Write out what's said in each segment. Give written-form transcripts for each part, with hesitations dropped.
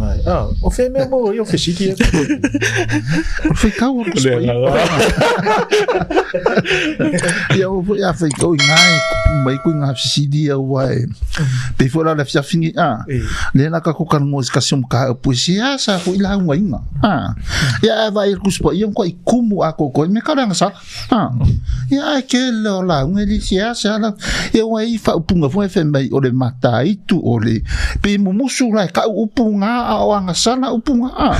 nga ah o fe mea mo i o fesili e. O whaikau o Le agaga. Ia o foi a whaikau i ngā e kupu mai ko i ngā fesili au wa e. Pei foi la le afiafi nei a. Le la ka ko kalango i se kasi o mataupu e se a sa foi lauga inga. A. Ia a vai ku spa ia ko i kumu a ko ko me ka ranga sa. A. Ia ai ke le o lauga li se a sa la. Ia wa i fa upunga foi fe mai o le mataitu o le pe mumusu la ka upunga a o anga sala upunga a.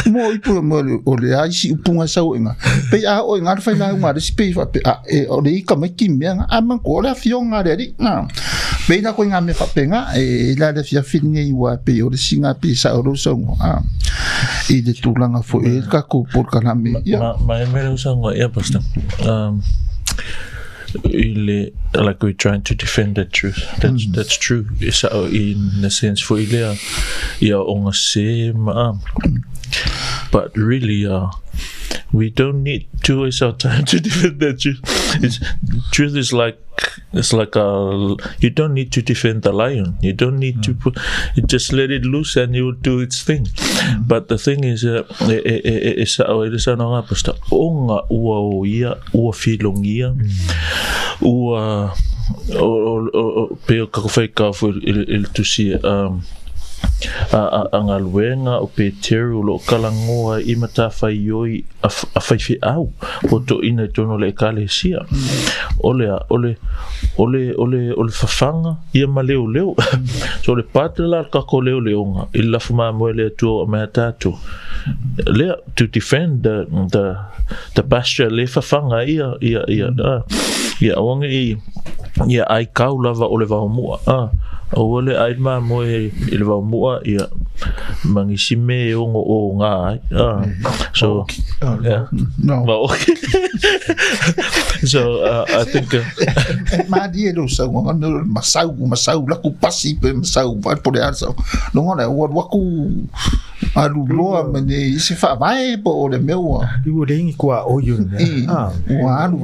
Mo ipu mo le o le ai si upunga sau inga. Pe a o inga fai lauga le si pe fa pe a e o le ika mai ki mea nga a man ko le afionga le ali. Na. Pei la koe ngā mea whapenga, e la le whiawhi nei ua pe o le singa pe sa o rau saungo. A, i le tūlanga fo e ka ko por kalame. Ia. Ma, ma e mea rau saungo, ia, Pastor. I le, like we're trying to defend that truth. That's, mm. that's true. Sa, in a sense, fo i lea, ia o ngā se ma, but really, we don't need to waste our time to defend that truth. It's, truth is like, It's like a, you don't need to defend the lion. You don't need to put, you just let it loose and it will do its thing. But the thing is, e, e, e, e, e sa o e le saunoaga a Pastor, o nga ua o ia, ua filongia, ua, o, o, o, o, pe o ka whai ka fo i, i, i le tusi, um, a, a, a galuega o Peteru o lo o kalagoa i matafaioi a, a faifeau po toeaina i totonu o le Ekalesia. O le a, o le, o le, o le, o le fafaga ia ma leoleo. So o le part le la o le tatou leoleoga i le lafu mamoe a le Atua ua aumai a tatou. Lea, to defend the, the, the pasture le fafaga ia, ia, ia, a, ia aua ne i, ia ai kau lava o le vaomua, a, aua le ai le mamoe i le vaomua, ia, ma nisi me e ono o ngā ai, a, so, yeah, No. ma okay. So, I think, E mārie lou saunoaga nei o le masau, masau laku pasi pe masau vai po le a le sau. Logo lea ua alu atu alu loa ma nei se faavae po o le mea ua Ua leai ni kuaʻoi o le mea. I, ua alu.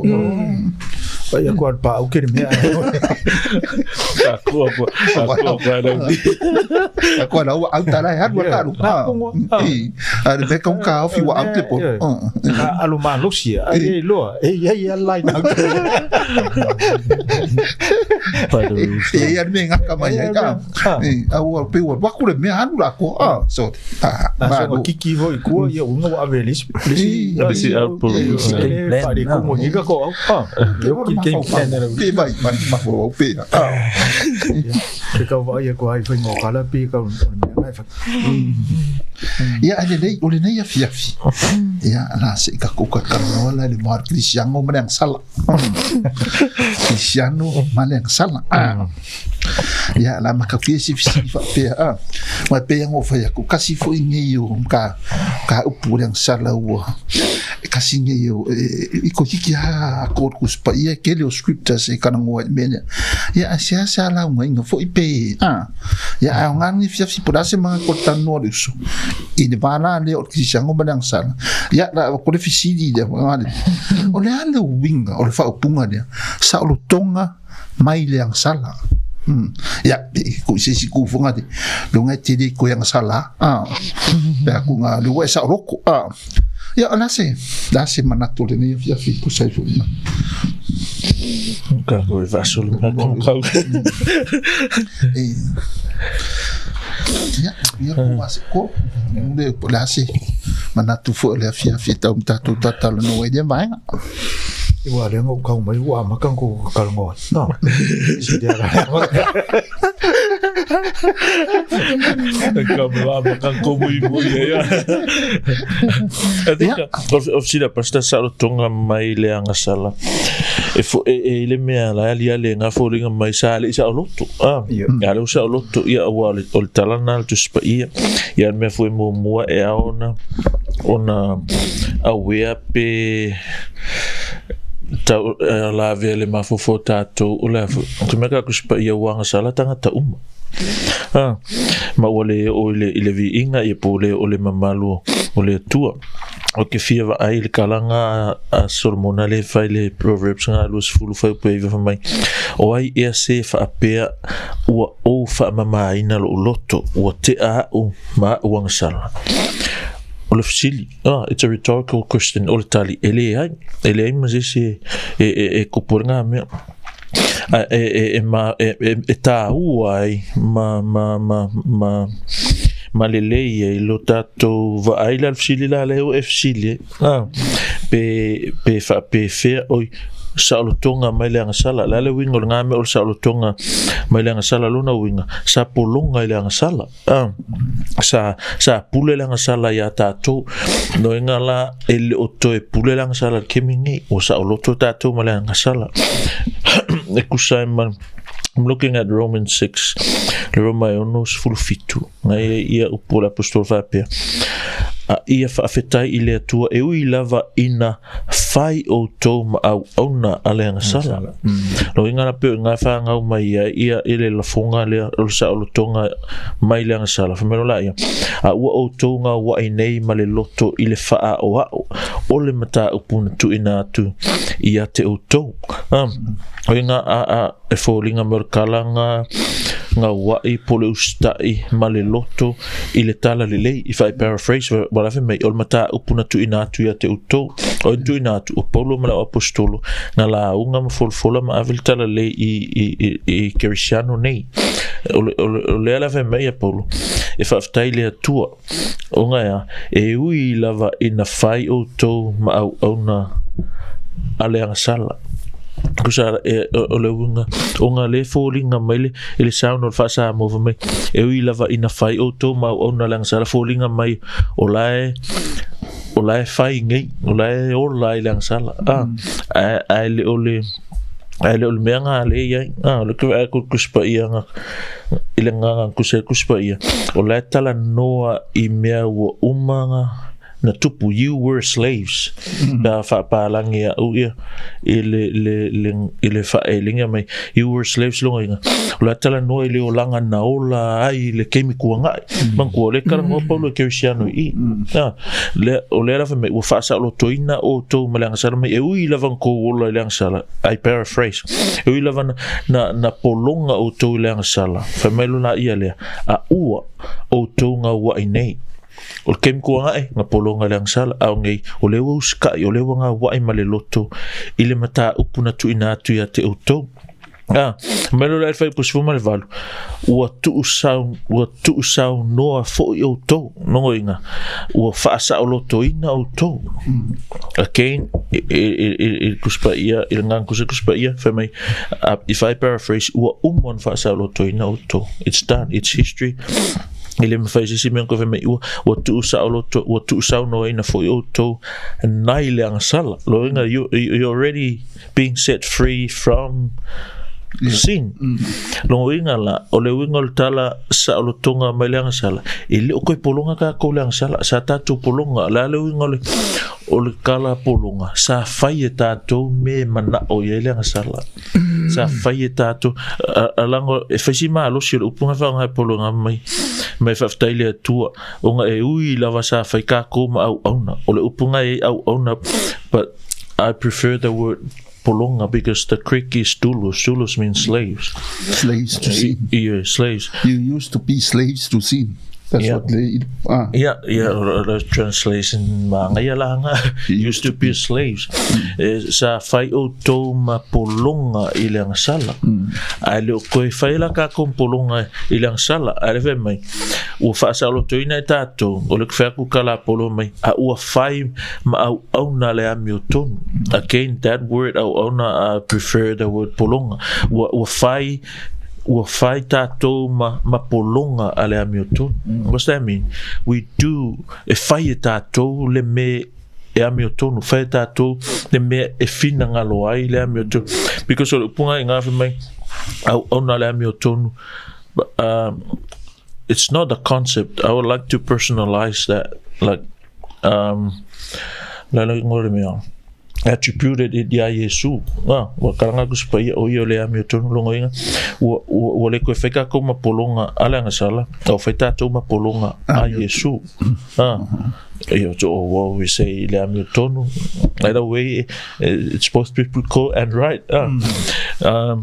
Pai aku alu paʻau ke le mea. Akua kua, akua kua rau. Akua lau au tala e alu a alu. I, a le mea kau ka ofi ua au te po. Alu malosi a e loa. E ia ia lai na. E ia le mea ngaka mai ai. A ua pe ua waku le mea alu la ko. Ah, so. Ah, ma so kiki hoi kua ia unga wa ave lisi. Lisi lisi au. Whare ko mo hika ko au. Ah, leo ki game plan na. Pe mai mai ma fo pe. Ah. Ke kau vai ko ai whai mo kala pe kau o mea ngai whai. Ia a lenei o lenei afiafi. Ia la se ka ko ka talanoa la le moa Krisiano ma le agasala. Krisiano ma le agasala. Ah. Ia la ma ka fia si fesili faapea ah. Ma pei ona ou fai atu kasi foi nei o ka ka upu o le agasala ua e kasi nei o e, i ko hiki ha ko ku paia ke le o scriptures e kana ngoa i mea lea. Ia a seasea lauga foi pe ah. Ia a o ngā ni fiafi po le a se manga ko le talanoa le uso i le va la lea o le Kerisiano ma le agasala. Ia la ko le fesili lea o le a le uiga o le faaupuga lea saolotoga mai le agasala. Ia ko i se isi kufoga le luga e tele koe agasala a pe a ku ngā le ua e saoloko a. Ia o le a se le a se manatu o lenei afiafi tusa ai foi ma. Ka koe faasolo mai kau kau. E ia ia ko a se ko le po le a se manatu foi o le afiafi e tau ma tatou tatalanoa ai lea vaega. Ua lea ngau kau mai ua amaka ko kalongoa. No. Si dia la. Ka me wa maka ko mui mui e ia. I think of sila pasta sa tonga mai le agasala. E fo e e le mea la ali ale nga foliga mai sa le sa loto. Ah, ya le sa loto ia ua le o le talana le tuspa ia. Ia le mea foi muamua e ao ona ona awea pe tau lavea le mafaufau o tatou o le a foi te mea ka tuspa ia ua agasala tagata uma. Ah, ma ua le oo i le, i le viiga ia po ua le oo i le mamalu o le Atua. Ou te fia vaai i le kalaga a Solomona lea e fai le Proverbs ga 20 fuaiupu e 9 fai mai, O ai ea se faapea ua ou faamamaina lou loto, ua tea a'u ma a'u agasala? O le fesili, ah, it's a rhetorical question, o le tali, e leai, e leai ma se isi e, e, e kupu ai lena mea. A e, e, e, ma, e, e, e tāua ai ma, ma, ma, ma, ma lelei ai lo tātou vaai la le fesili la lea ua e fesili ai. Ah, pe, pe faapefea, oi, saolotoga mai le agasala. Le a le uiga o lena mea o le saolotoga mai le agasala lona uiga, sa pologa i le agasala. Ah, sa, sa pule le agasala iā tātou. Noenga la, e le o toe pule le agasala i le kemi nei. Ua saoloto tātou ma le agasala. E kusa e ma, I'm looking at Romans 6, le Roma e ono 17. Ngai e ia upu o le apostolo faapea. A ia faafetai i le Atua e ui lava ina fai outou ma auauna a le agasala. Lo inga la peo i ngā whāngau mai ia ia i le lafonga lea o le saolotoga mai le agasala. Whamelo la ia. A ua outou ngā wai nei ma le loto i le whaaoao o le mataupu na tuuina atu ia te outou. O inga a, a, e foliga mai o le kalaga, gauaʻi po o le usitaʻi ma le loto i le tala lelei. If I paraphrase, ua lafe mai, o le mataupu na tuuina atu ia te outou. O ai na tuuina atu, o Paulo ma le au aposetolo, na lauga ma folafola ma ave le tala lelei i, i, i, i Kerisiano nei. O le, o le, o lea lafe mai ia Paulo, e faafetai i le Atua, ona e a, e ui lava ina fai outou ma auauna a le agasala. Kusa e, o le uiga, ona le foliga mai le, i le sound o le faa-Samoa fai mai, e ui lava ina fai outou ma auauna a le agasala, foliga mai o la e, o la e fai nei, o la e ola i le agasala. Ah, ae, ae le o le, Ae le o le mea ngā le i ai, ngā, o le kura ai ko kuspa ia ngā, i le ngā ngā kusa e kuspa ia, o la e tala noa i mea ua uma ngā, na tupu, you were slaves, mm. Pea whaapālangi a u ia, i le, le, le, i le whaelinga mai, you were slaves longa inga, o la e tala noa i le olanga na ola ai i le keimi kua ngai, mm. Mang kua le kala ngoa paulo e kerisiano i, mm. Ah, Lea, o lea lava mai, ua faasaolotoina outou ma le agasala mai, e ui lava na kou ola i le agasala, I paraphrase, e ui lava na, na, na pologa outou i le agasala, fai mai lona ia lea, a ua outou gauaʻi nei. O le kemi kua gaʻe, na pologa i le agasala, a o nei, o lea ua usikaʻi, o lea ua gauaʻi ma le loto i le mataupu na tuuina atu ia te outou. A, mai loa le fuaiupu 18, ua tuusau, ua tuusaunoa foi outou, nogoiga, ua faasaolotoina outou. Again, i, i, i, i le Tusi Paia, i le Agaga Kusi Tusi Paia, fai mai, if I paraphrase, ua uma ona faasaolotoina outou. It's done, it's history. E le mafai se isi mea ona toe fai mai, ua, ua tuusaoloto, ua tuusaunoaina foi outou nai le agasala. Loiga, you, you're already being set free from sin. Lona uiga la, o le uiga o le tala saolotoga mai le agasala, e le o koe pologa kākou le agasala, sa tātou pologa, le a le uiga o le, o le kala pologa, sa fai e tātou me manao i ai le agasala. Sa fai e tātou, a, a lango, e fai si malosi o le upu nga whaonga e pologa mai, mai whaafetai le Atua, ona e ui lava sa fai kākou ma auauna. O le upu nga e auauna, but I prefer the word polonga because the Greek is doulos. Doulos means slaves. Slaves to sin. Yeah, slaves. You used to be slaves to sin. That's what they ah. Yeah, yeah, the translation ma ngaia la nga used to be slaves. E, sa fai outou ma polonga i le agasala. Ae le o koe fai la kākou ma polonga i le agasala. Ae le fai mai, ua faasaolotoina e tātou, o le fai aku ka la polo mai, a ua fai ma auauna le amiotonu. Again, that word auauna, I prefer the word polonga. Ua, ua fai, ua fai tātou ma, ma polonga a le amiotonu. What's that mean? We do, e fai e tātou le me e amiotonu, fai e tātou le mea e finagalo ai le amiotonu. Because o le upunga i ngā mai, auauna le amiotonu, but, it's not a concept. I would like to personalize that, like, um, la le ingoa le mea, attributed it iā Iesu. Ah, ua karanga aku se paia o ia o le amiotonu longoina. Ua, ua, ua le koe fai kākou ma polonga a le agasala, a ua fai tātou ma polonga a Iesu. Ah, Ia, so what we say i le amiotonu. Either way, it's both biblical and right. Ah.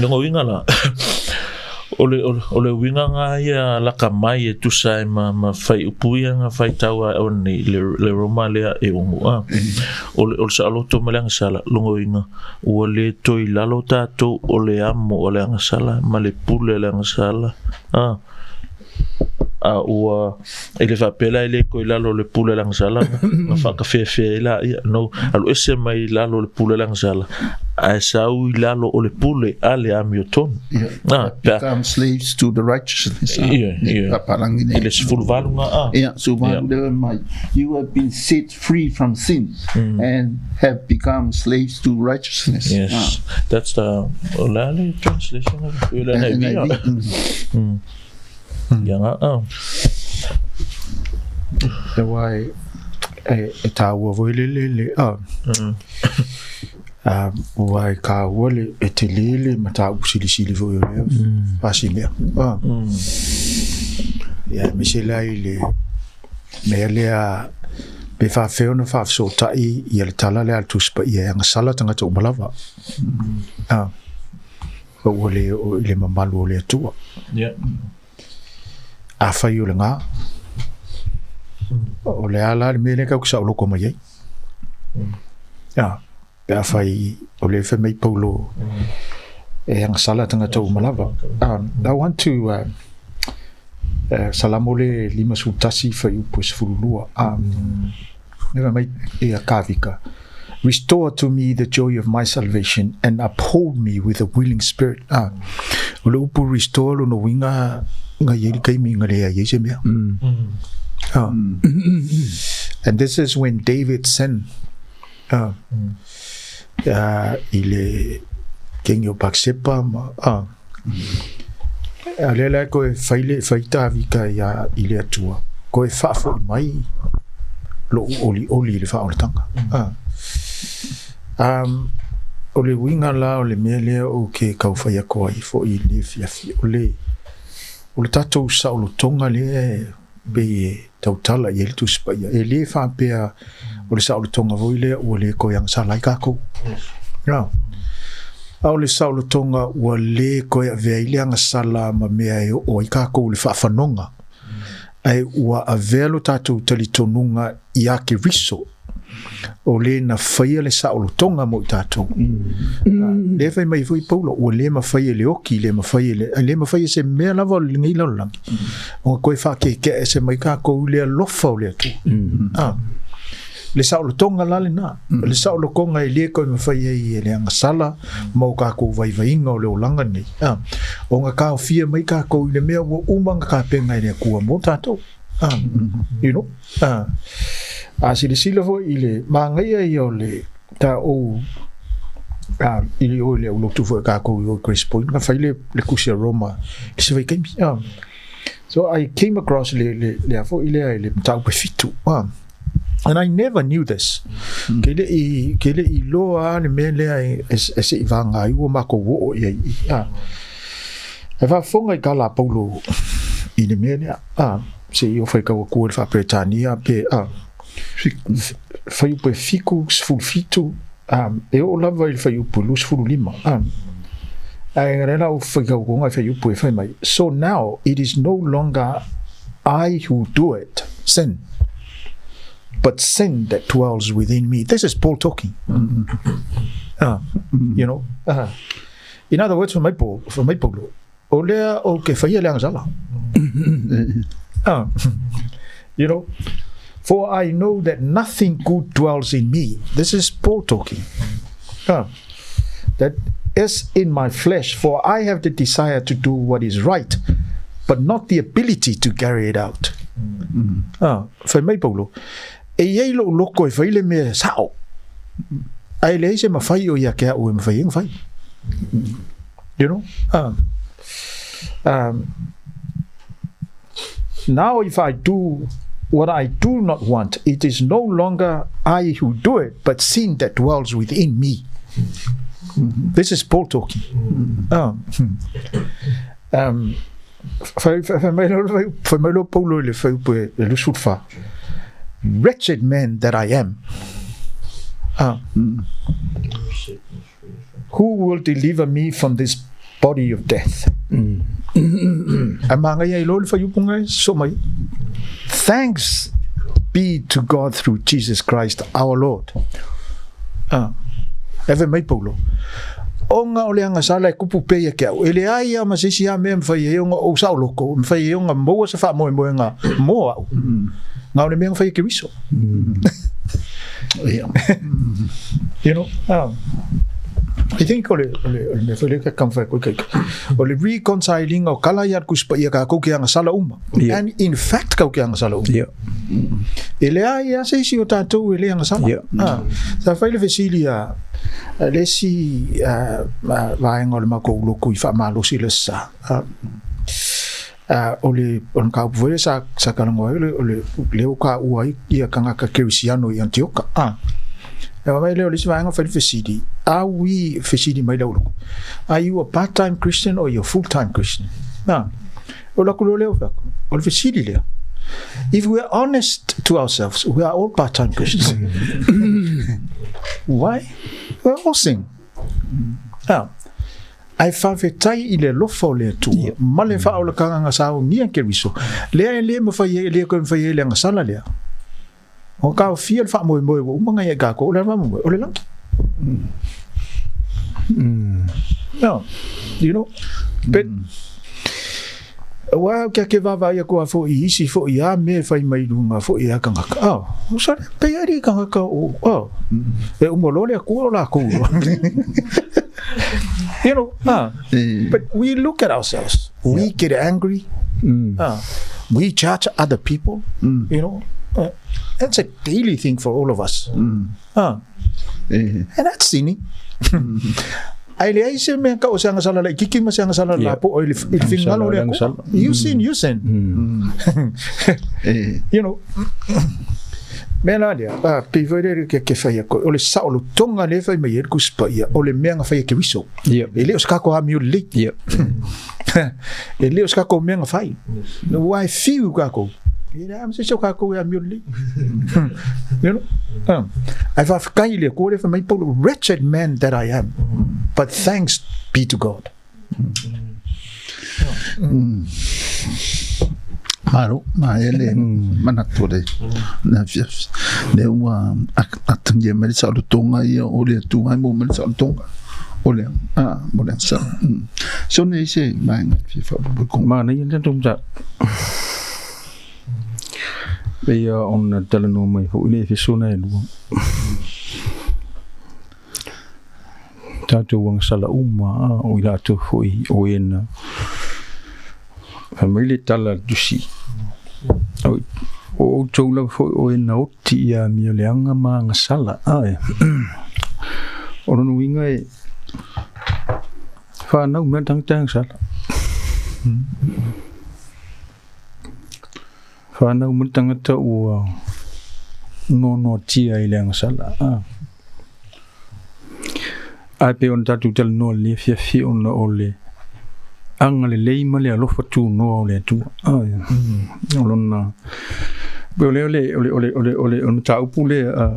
Lona uiga la, o le, o le uiga ngā ia laka mai e tusa ai ma, ma whai upu ia ngā whai taua o nei, le, le Roma lea e ongo. Ah. O le, o le saoloto ma le agasala, lona uiga, ua le toi lalo tātou o le amo o le agasala ma le pule o le agasala. Ah. A ua e le faapea la e le koe i lalo o le pule a le agasala na faakafeafea ai laia. No, alu ese mai i lalo o le pule a le agasala, ae sau i lalo o le pule a le amiotonu. Yeah. Ah, pe a- Become slaves to the righteousness. Ah, Yeah, yeah. Papalangi I le 18 ngā a. Yeah, so yeah. Mai. You have been set free from sin and have become slaves to righteousness. Yes. Ah. That's the o le a le translation of it? O le NIV, ah. Mm. Ia ngā a. Te wā e, e, e tāua voi le le le, a, a, ua e kāua le, e te lele ma tāu silisili foi o lea, whasi mea. A, ia, me se la i le, mea lea, pe whawheo na whawhesootai i a le tala lea a le Tusi Paia e agasala tagata uma lava. A, ma ua le oo i le mamalu o le Atua. Yeah. Afai o le gā, o le a la le mea lea kau saoloko mai ai. Ia, pe afai o le fai mai Paulo e agasala tagata uma lava. I want to Salamo le 51 fuaiupu e 12. Never mai ia Kāvika. Restore to me the joy of my salvation and uphold me with a willing spirit. Ah, o le upu restore lona uiga nga i ai le taimi nga leai ai se mea. Ah. And this is when David sinned. Ah. Ah, i le kengi o Batseba ma, ah. A lea la koe fai le fai Tāvita i a i le Atua, koe faafoi mai lo'u olioli i le faaolatanga. Ah. Um, o le uiga la o le mea lea ou ke tau fai atu ai foi i le afiafi, o le, o le tatou saolotoga lea e pei e tautala i ai le Tusi Paia, e le faapea o le saolotoga foi lea ua le toe agasala ai tatou. No. A o le saolotoga ua le toe avea ai le agasala ma mea e oo ai tatou i le faafanoga, ae ua avea lo tatou talitonuga ia Keriso, o le na faia le saolotoga mo i tatou. Lea e fai mai foi Paulo, ua le mafai e le oki, le mafai e le, le mafai e se mea lava o lenei lalolagi, ona toe faakeekee ese mai tatou i le alofa o le Atua. Ah. Le saolotoga la lena, le saolotoga e le toe mafai ai e le agasala ma o tatou vaivaiga o le olaga lenei. Ah. Ona taofia mai tatou i le mea ua uma ona tapena e le Atua mo tatou. Ah. You know? Ah. A silasila foi i le manaia ia o le taou ah, i le o i le aulotu foi a tatou i o i Grace Point, na fai le, le kusi a Roma i se vaitaimi. Ah. So I came across le, le, le a foi lea i le mataupu e fitu. Ah. And I never knew this. Ke le i, ke le i loa a le mea lea e, e, e se i vāngā ai ua mākou oo i ai i. Ah. E faafofoga i tala a Paulo i le mea lea. Ah, se i ofa i kau akua i le faa-Peretania pe, ah, fuaiupu e fiku, 17, ah, e oo lava i le fuaiupu e 25. Ah. Ae lea la ua faitautoga i fuaiupu e fai mai, So now it is no longer I who do it, sin, but sin that dwells within me. This is Paul talking. Ah, you know, ah. In other words, fai mai Paul, fai mai Paulo, o lea ou te whaia le agasala. Ah, you know, for I know that nothing good dwells in me. This is Paul talking. Ah, that is in my flesh, for I have the desire to do what is right, but not the ability to carry it out. Ah, fai mai Paulo, e i ai lou loko e fai le mea sao, ae leai se mawhai o ia ke au e mawhai e ngawhai. You know? Now if I do what I do not want, it is no longer I who do it, but sin that dwells within me. This is Paul talking. Fai mai loa Paulo i le fuaiupu e 24. Wretched man that I am. Who will deliver me from this body of death? Ae māngai ai loa le fuaiupu e sosoo mai. Thanks be to God through Jesus Christ our Lord. E fai mai Paulo, Ona o le agasala e kupu pea ia ke au, e leai lava ma se isi lava mea e mafai ai ona ou saoloko, e mafai ai ona maua se faamoemoega mo au, na o le mea na fai e Keriso. You know, I think o le, o le, o le mea foi lea ka kamwhai koe kai, o le reconciling o kala ia le kusi paia kākou ke agasala uma. Yeah. And in fact kau ke agasala uma. Yeah. E leai lava se isi o tātou e le agasala. Yeah. Ah, sa fai le fesili a, a le isi vaega o le makou loku i faamalosi le aso Sa. O le o le mataupu foi lea sa sa talanoa ai o le o le lea ua taua ai ia tagata kerisiano i Antioka. Ah. E mai lea o le isi vaega fai le fesili, are we fesili mai le au loku, are you a part-time Christian or you a full-time Christian? Ah. O le aku loa lea o fai atu, o le fesili lea. If we are honest to ourselves, we are all part-time Christians. Why? We are all sin. Ah. Ae faafetai i le alofa o le Atua ma le faaolataga na saogia e Keriso, lea e le mafai ai, e le toe mafai ai le agasala lea. Ua taofia le faamoemoe ua uma ona i ai tatou, o le a le faamoemoe? O le lagi. No, you know, but aua ou te ake vaavaai atu lava foi i isi foi lava mea e fai mai i luga foi a tagata, oh, o sa pei lava alii tagata o, oh, e uma loa le Atua o lakou loa. You know, but we look at ourselves, we get angry, we judge other people, you know, that's a daily thing for all of us. And that's sinning. Ae leai se mea tau o se agasala laitiiti ma se agasala lapoa i le finagalo o le Atua. You sin, you sin. You know, mea la lea, pei foi lea ke fai atu, o le saolotoga lea e fai mai ai le Tusi Paia, o le mea na fai e Keriso. E le o se tatou amio lelei. E le o se tatou mea na fai. Aua e fiu tatou. E leai ma se isi o tatou e amio lelei. You know? Ae faafetai i le Atua lea fai mai Paulo, wretched man that I am, but thanks be to God. Malo, maea le manatu o le afiafi. Lea ua atagia mai le saolotoga ia o le Atua e maua mai le saolotoga o le a mo le aso. So nei se vaega e fia faaopoopo. Manaia le tatou mataupu. Pei ona talanoa mai foi le Efeso na e lua. Tatou agasala uma o i latou foi o e na fai mai le tala a le tusi. O outou lava foi o e na oti i amio leaga ma agasala. Ae. O lona uiga e whanau mea tangata e agasala. Whanau mai tangata ua noanoatia i le agasala. Ae pei ona tatou talanoa i lenei afiafi ona o le agalelei ma le alofa tunoa o le Atua. O lona pei o lea o le o le o le o le o le mataupu lea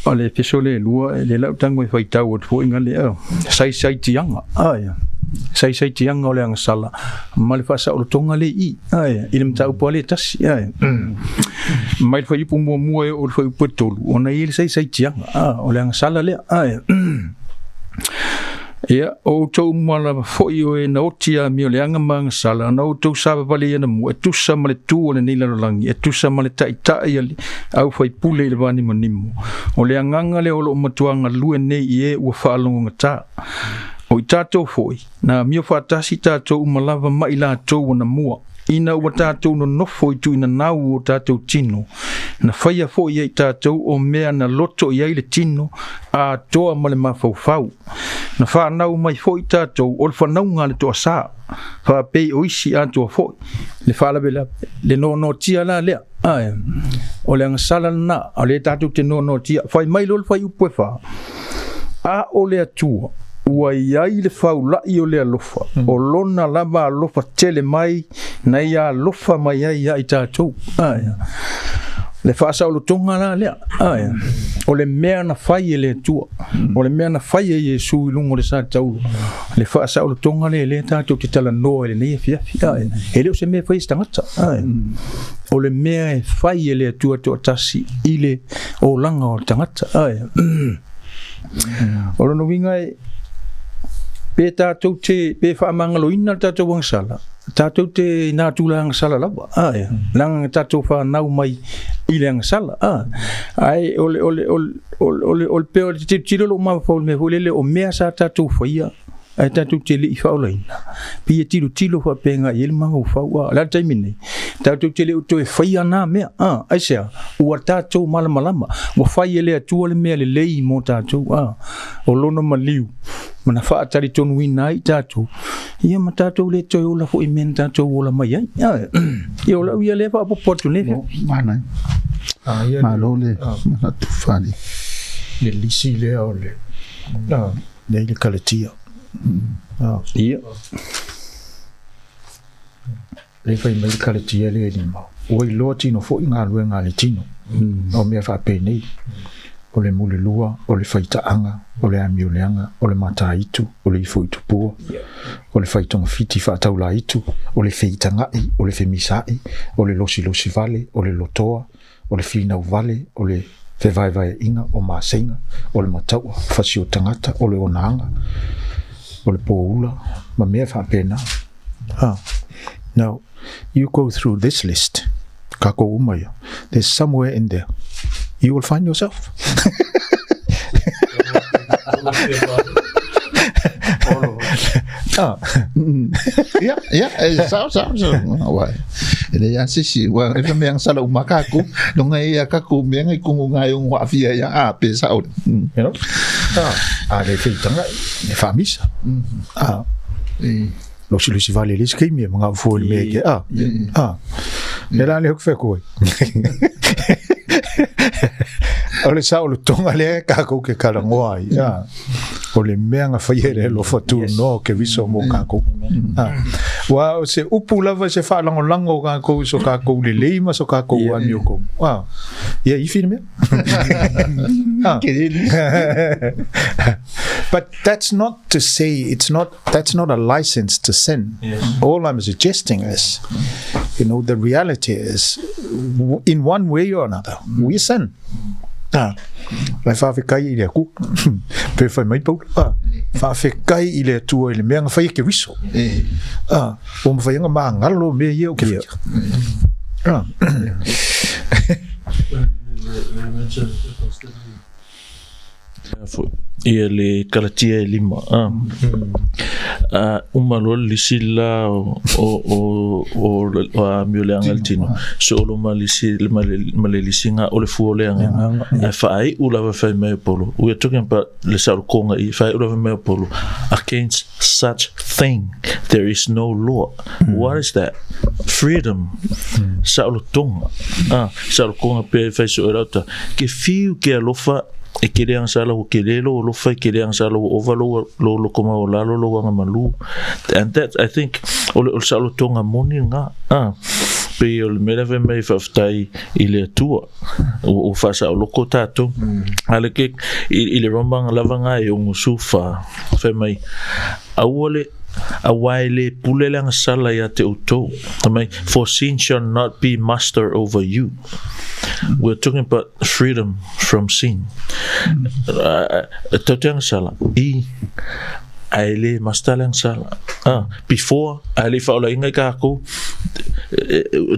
a le Efeso lea e lua, e lea la ou tago e faitau atu foi gale saisaitiaga, saisaitiaga o le agasala ma le faasaolotoga lea i i, i le mataupu lava lea e tasi, mai le fuaiupu muamua e oo i le fuaiupu e tolu, ona e i ai le saisaitiaga o le agasala lea. Ia, o outou uma lava foi o e na oti amio leaga ma agasala, na outou savavali ai anamua, e tusa ma le tu o lenei lalolagi, e tusa ma le taitai a le aufaipule i le vanimonimo. O le agaga lea o lo o matua galue nei i e ua faalogogata. O i tatou foi, na amio faatasi tatou uma lava ma i latou anamua, ina ua tatou nonofo i tuinanau o tatou tino, na faia foi e i tatou o mea na loto i ai le tino atoa ma le mafaufau. Na whanau mai foi tatou o le whanaunga a le toasā, faapei o isi atoa foi, le faalavelave, le noanoatia la lea. Ae, o le agasala lena, o lea tatou te noanoatia. Fai mai loa le fuaiupu e fa, a o le Atua, ua i ai le faula'i o le alofa, o lona lava alofa tele mai na ia alofa mai ai ia i tatou. Ae, Le faasaolotoga la lea, ae, o le mea na fai e le Atua, o le mea na fai e Iesu i luga o le sa taulo, le faasaolotoga lea lea tatou te talanoa i lenei afiafi, ae, e le o se mea e fai e se tagata, ae, o le mea e fai e le Atua toatasi i le olaga o le tagata, ae. O lona uiga e, pe tatou te, pe faamagaloina le tatou agasala, tatou te i nā tulaga agasala lava, ae, leaga na tatou fanau mai i le agasala, a, ae o le, o le, o le, o le, o le, o le pei o le tilotilo lou mafaufau i le mea foi lele, o mea sa tatou faia, ae tatou te le i faaolaina, pei e tilotilo faapena i ai le mafaufau, a, o le a le taimi nei, tatou te le o toe faia na mea, a, aisea, ua tatou malamalama, ua fai e le Atua le mea lelei mo tatou, a, o lona maliu, ma na faatalitonuina ai tatou, ia ma tatou le toe ola foi i mea na tatou ola mai ai. Ia o lau ia lea faaopoopo atu nei. Manaia. Malo le manatu faaali. Le lisi lea o le nei le Kalatia. Ia. Le fai mai le Kalatia lea e lima. Ua iloa tino foi galuega a le tino. O mea faapenei, o le mulelua, o le faitaaga, o le amioleaga, o le mataitu, o le ifo i tupua, o le faitogafiti faataulaitu, o le feitaga'i, o le femisa'i, o le losilosi vale, o le lotoa, o le finau vale, o le fevaevaea'iga, o maseiga, o le matau'a, fasi o tagata, o le onaaga, o le poula, ma mea faapena. Ah, now, you go through this list, kākou uma ia, there's somewhere in there, you will find yourself. Ah. Ia, ia, e sao, sao, sao. Wai. E le ia sisi, wa e mea sala uma kaku, no ngai ia kaku mea ngai kungu ngai o ngwa fia ia a pe sao. You know? Ah, a le feitanga, le whamisa. Ah. Losilosi vale le isi kaimi e mga fua le mea ke. Ah. Ah. Le la le hoku whea koe. O le saolotoga lea kākou ke kalagoa ai. Ah. O le mea na fai e le alofa tunoa o Keriso mo kākou. Ah. Ua o se upu lava se faalagolago o kākou i so kākou lelei ma so kākou amio kou. Ah. Ia ifi le mea. Ah. But that's not to say it's not that's not a license to sin. Yes. All I'm suggesting is, you know, the reality is, in one way or another, we sin. Ah, lai whaafekai i le Atua. Pe whai mai Paula. Ah, whaafekai i le Atua i le mea nga whai e Keriso. Ah, o mawhai anga maa ngalo me ia o ke whaia. Ah. Ia le Kalatia e lima. A, a uma loa le lisi la o o o o o amio leaga le tino. Solo ma lisi ma le ma le lisiga o le fua o le agaga. Ae faaiu lava fai mai o Paulo. We are talking about le saolokoga i faaiu lava mai o Paulo. Against such thing there is no law. What is that? Freedom. Saolotoga. A, saolokoga pe fai so e lauta. Ke fiu ke alofa e ke le agasala ua kele lou alofa e ke le agasala ua ova lou lou lokomau o lalo lou agamalu. And that I think o le o le saolotoga moni lena. A, pei o le mea lea fai mai faafetai i le Atua ua ua faasaoloko tatou. A le ke i, i le Roma lava na e 64 fai mai aua le auā e le pule le agasala iā te outou. Fai mai, for sin shall not be master over you. We're talking about freedom from sin. Tau te agasala, i, ae le master le agasala. Ah, before, ae le i faaolaina i kākou,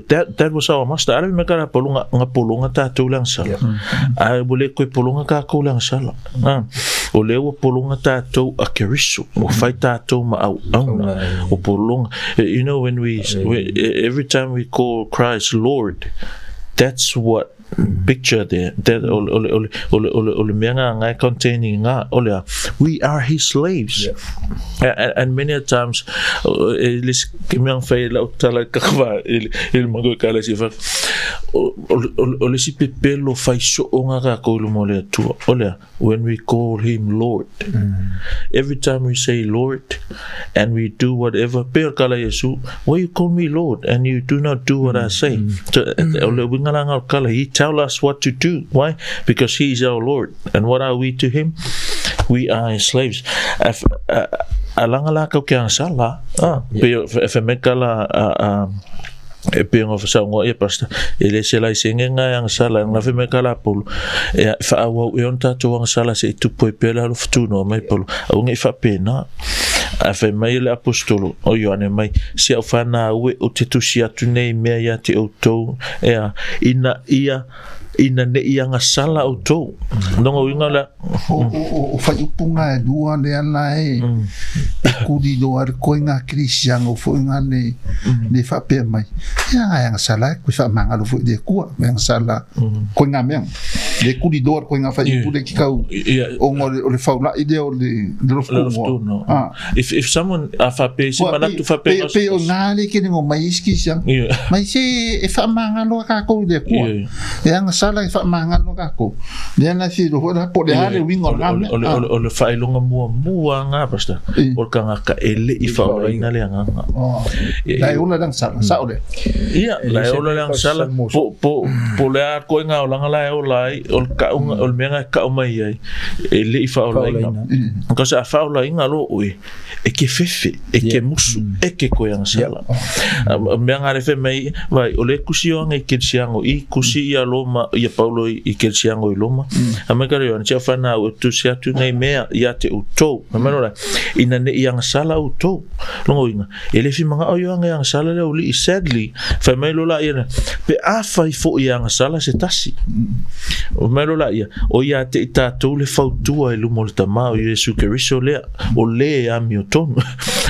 that, that was our master. Ale me kara polonga, nga polonga tātou le agasala. Ae ua le koe polonga kākou le agasala. Ah, o lea ua polonga tātou a Keriso, ua fai tātou ma auauna, ua polonga. You know, when we, we, every time we call Christ Lord, that's what picture there, that o le, o le, o le, o le, o le, o le mea ngā ngai containing ngā, o le a, we are his slaves. Yeah. And, and many a times, e le si ke mea whai lau tala i kakwa, i le mango i kala si wha, O le isi pepelo fai so'oga tatou i luma o le Atua, o le a? When we call him Lord. Every time we say Lord and we do whatever, pei o le kala Iesu, why you call me Lord and you do not do what I say? So, o le uiga la nga o le kala, he tell us what to do. Why? Because he is our Lord. And what are we to him? We are his slaves. A langa la kau ke agasala, ah, pei o e mai kala a e pei ona faasaunoa ia pastor e le se laisene lena e agasala e nafe mai ka lapolo e faaauau ea ona tatou agasala seʻi tupu ai pea le alofa tunoa mai Paulo aua nei faapena ae fai mai le aposetolo o Ioane mai si au fanau e ou te tusi atu nei mea ia te outou ea ina ia ina neʻi agasala outou. Lona uiga lea. O whaiupunga e lua lea la e e kuri loa le koinga kerisiano foi nga ne ne whaapea mai. Ia nga e agasala e koe whaamangalo foi le Atua, e agasala koinga mea. Le kuri loa le koinga whaiupu le ki kau o ngo o le faulai lea o le lofu no. If someone a whapea se manatu whapea pe o ngā le kene ngo mai iski siang. Mai se e whaamangalo a kākou i le Atua. E agasala e whaamangalo a kākou. Lea na si lo la po le hale wingo la me. O le whailonga mua mua ngā pastor. O le kangaka e le i whaolaina le anganga. La e ola lang sala, sa ole. Ia, la e ola lang sala, po, po, po le a koe ngā olanga la e ola ai, o le kaunga, o le mea ngā kau mai ai, e le i whaolaina. Because a whaolaina lo oe, e ke fefe, e ke musu, e ke koe agasala. Mea ngā refe mai, vai, o le kusi o anga i Kerisiano, i kusi i a Roma, i a Paulo i Kerisiano i Roma, a mai kare yoan, tia whanau e tusi atu nei mea i a te utou, a mai rora, ina ne i agasala utou, longo inga, e le whimanga o ioanga i agasala lea uli, sadly, whai mai lola ia, pe a whai fo i agasala se tasi. O mai lola ia, o ia te i tātou le fautua i lumo le tama o Iesu Keriso lea, o le e amio tonu.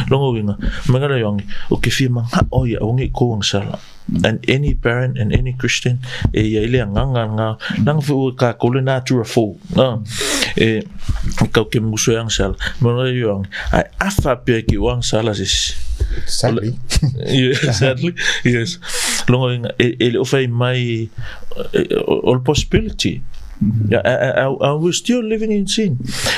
Longo uiga, mai ngala ioange, o ke fia manga'o ia aua nei kou agasala. And any parent and any Christian e ia i le agaga nga nanga foi ua kākou le natura fou. Ah, e kau ke muso e agasala. Mai ngala ioange, ae afa pea ke ua agasala se isi. Sadly. Yeah, sadly, yes. Longo uiga, e le o fai mai o le possibility. Yeah, and we're still living in sin.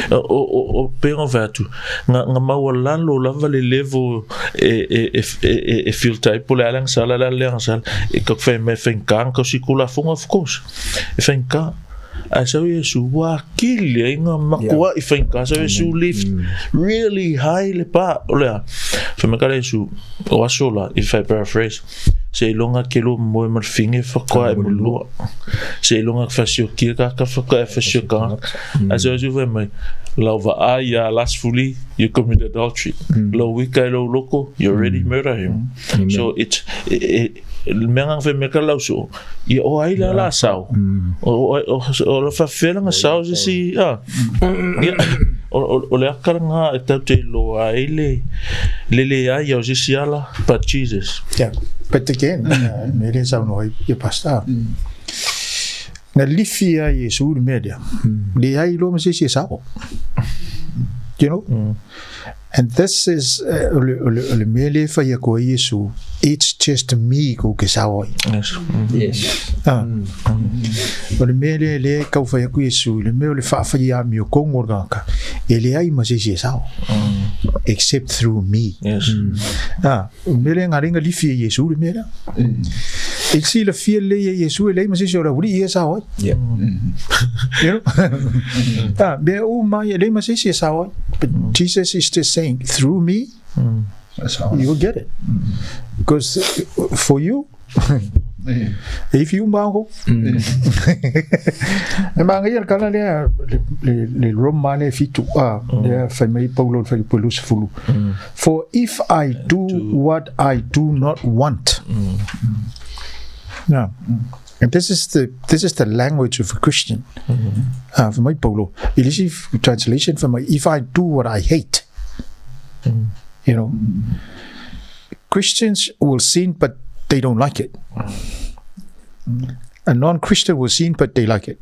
O pei ona fai atu, nga maualalo lava le level e filter ai po o le a le agasala, le a le agasala. E kau fai mai e faigata ona tausi Tulafono, of course. E faigata. Ae sau Iesu, ua akili ai nga makuaʻi faigata. Sau Iesu lift really high le pa. O le a? Fai mai ka le Iesu, o aso la, if I paraphrase, Seiloga ke lua moe ma le fine faatoa e mulua. Seiloga ke fasiokia kaka faatoa e fasioka. Ae se osi fai mai, lau vaai ia lustfully, you commit adultery. Lau wika i lou loko, you already murder him. So it's, le mea ngana fai mai ka lau soo, ia o ai la la sao. O la faafefea lana sao se isi, ah. Ia, o le aka lena e tatou te iloa ai le le leai o se isi ala, but Jesus. Yeah, but again, me le saunoa ai ia pastor. Na lifi ia Iesu le mea lea. Leai loa ma se isi e sao. You know? And this is, o le, o le, o le mea lea e fai atu ai Iesu, it's just me kou ke sao ai. Yes. Yes. Ah. O le mea lea lea e tau fai atu Iesu, i le mea o le faafai amiotonu o le tagata, e leai ma se isi e sao. Except through me. Yes. Ah, o le mea lea na ala ai ona lifi e Iesu le mea lea. E silafia lelei e Iesu e leai ma se isi o le aualii ia e sao ai. Yeah. You know? Ah, mea uma ia, e leai ma se isi e sao ai. But Jesus is just saying, through me, you will get it. Because for you, if you mango, e manaia le tala lea, le Roma lea e 7, ah, lea fai mai Paulo i le fuaiupu e 20. For if I do what I do not want. Now, and this is the this is the language of a Christian. Ah, fai mai Paulo, i le isi translation fai mai, if I do what I hate. You know, Christians will sin but they don't like it. A non-Christian will sin but they like it.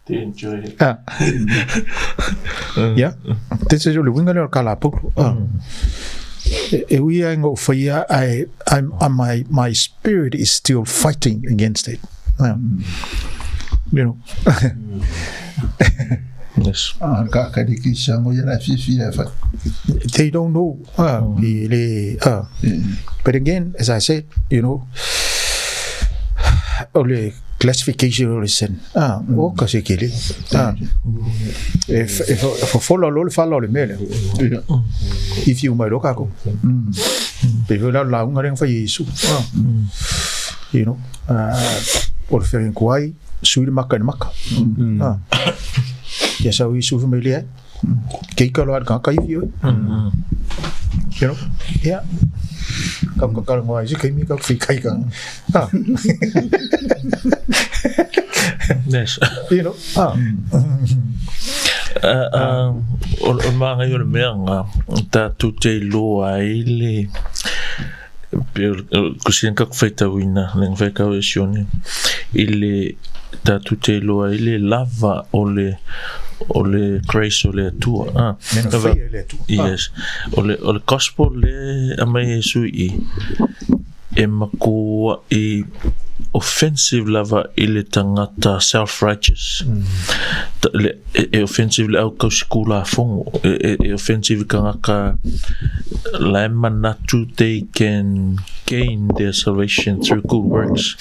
They enjoy it. Ah. Yeah. This is o le uiga lea o le kala a Paulo. Ah. E ui ai ngou whaia, I, I'm, I'm, my, my spirit is still fighting against it. Yeah. You know. Yes. Ah, ka ka le ki sango ia la fifi la fa. They don't know. Le, But again, as I said, you know, o le classification o le sin. Ah, o ka se kele. Ah. E e fofola lo le fala o le mele. If you mai lo ka ko. Pe la la unga reng fa Yesu. Ah. You know, o le ferin kuai, sui le maka le maka. Ah. Ia sa Yesu fa mai le. Ke ika lo al ka kai fi. You know, yeah. Ka ka ka ngoi si kai mi ka fi kai ka. Ah. Yes. You know, ah. O o maga i o le mea nga tātou te iloa ai le pe ko sien ka whaitauina le ngawhai kau e sione i le tātou te iloa ai le lava o le o le grace o le Atua. Ah, Mena whai e le Atua. Yes. O le, o le gospel le a mai Iesu i e makua i offensive lava i le tangata self-righteous. Le, e, e offensive le au kausi kulafono. E, e, e offensive i kangaka la e manatu they can gain their salvation through good works.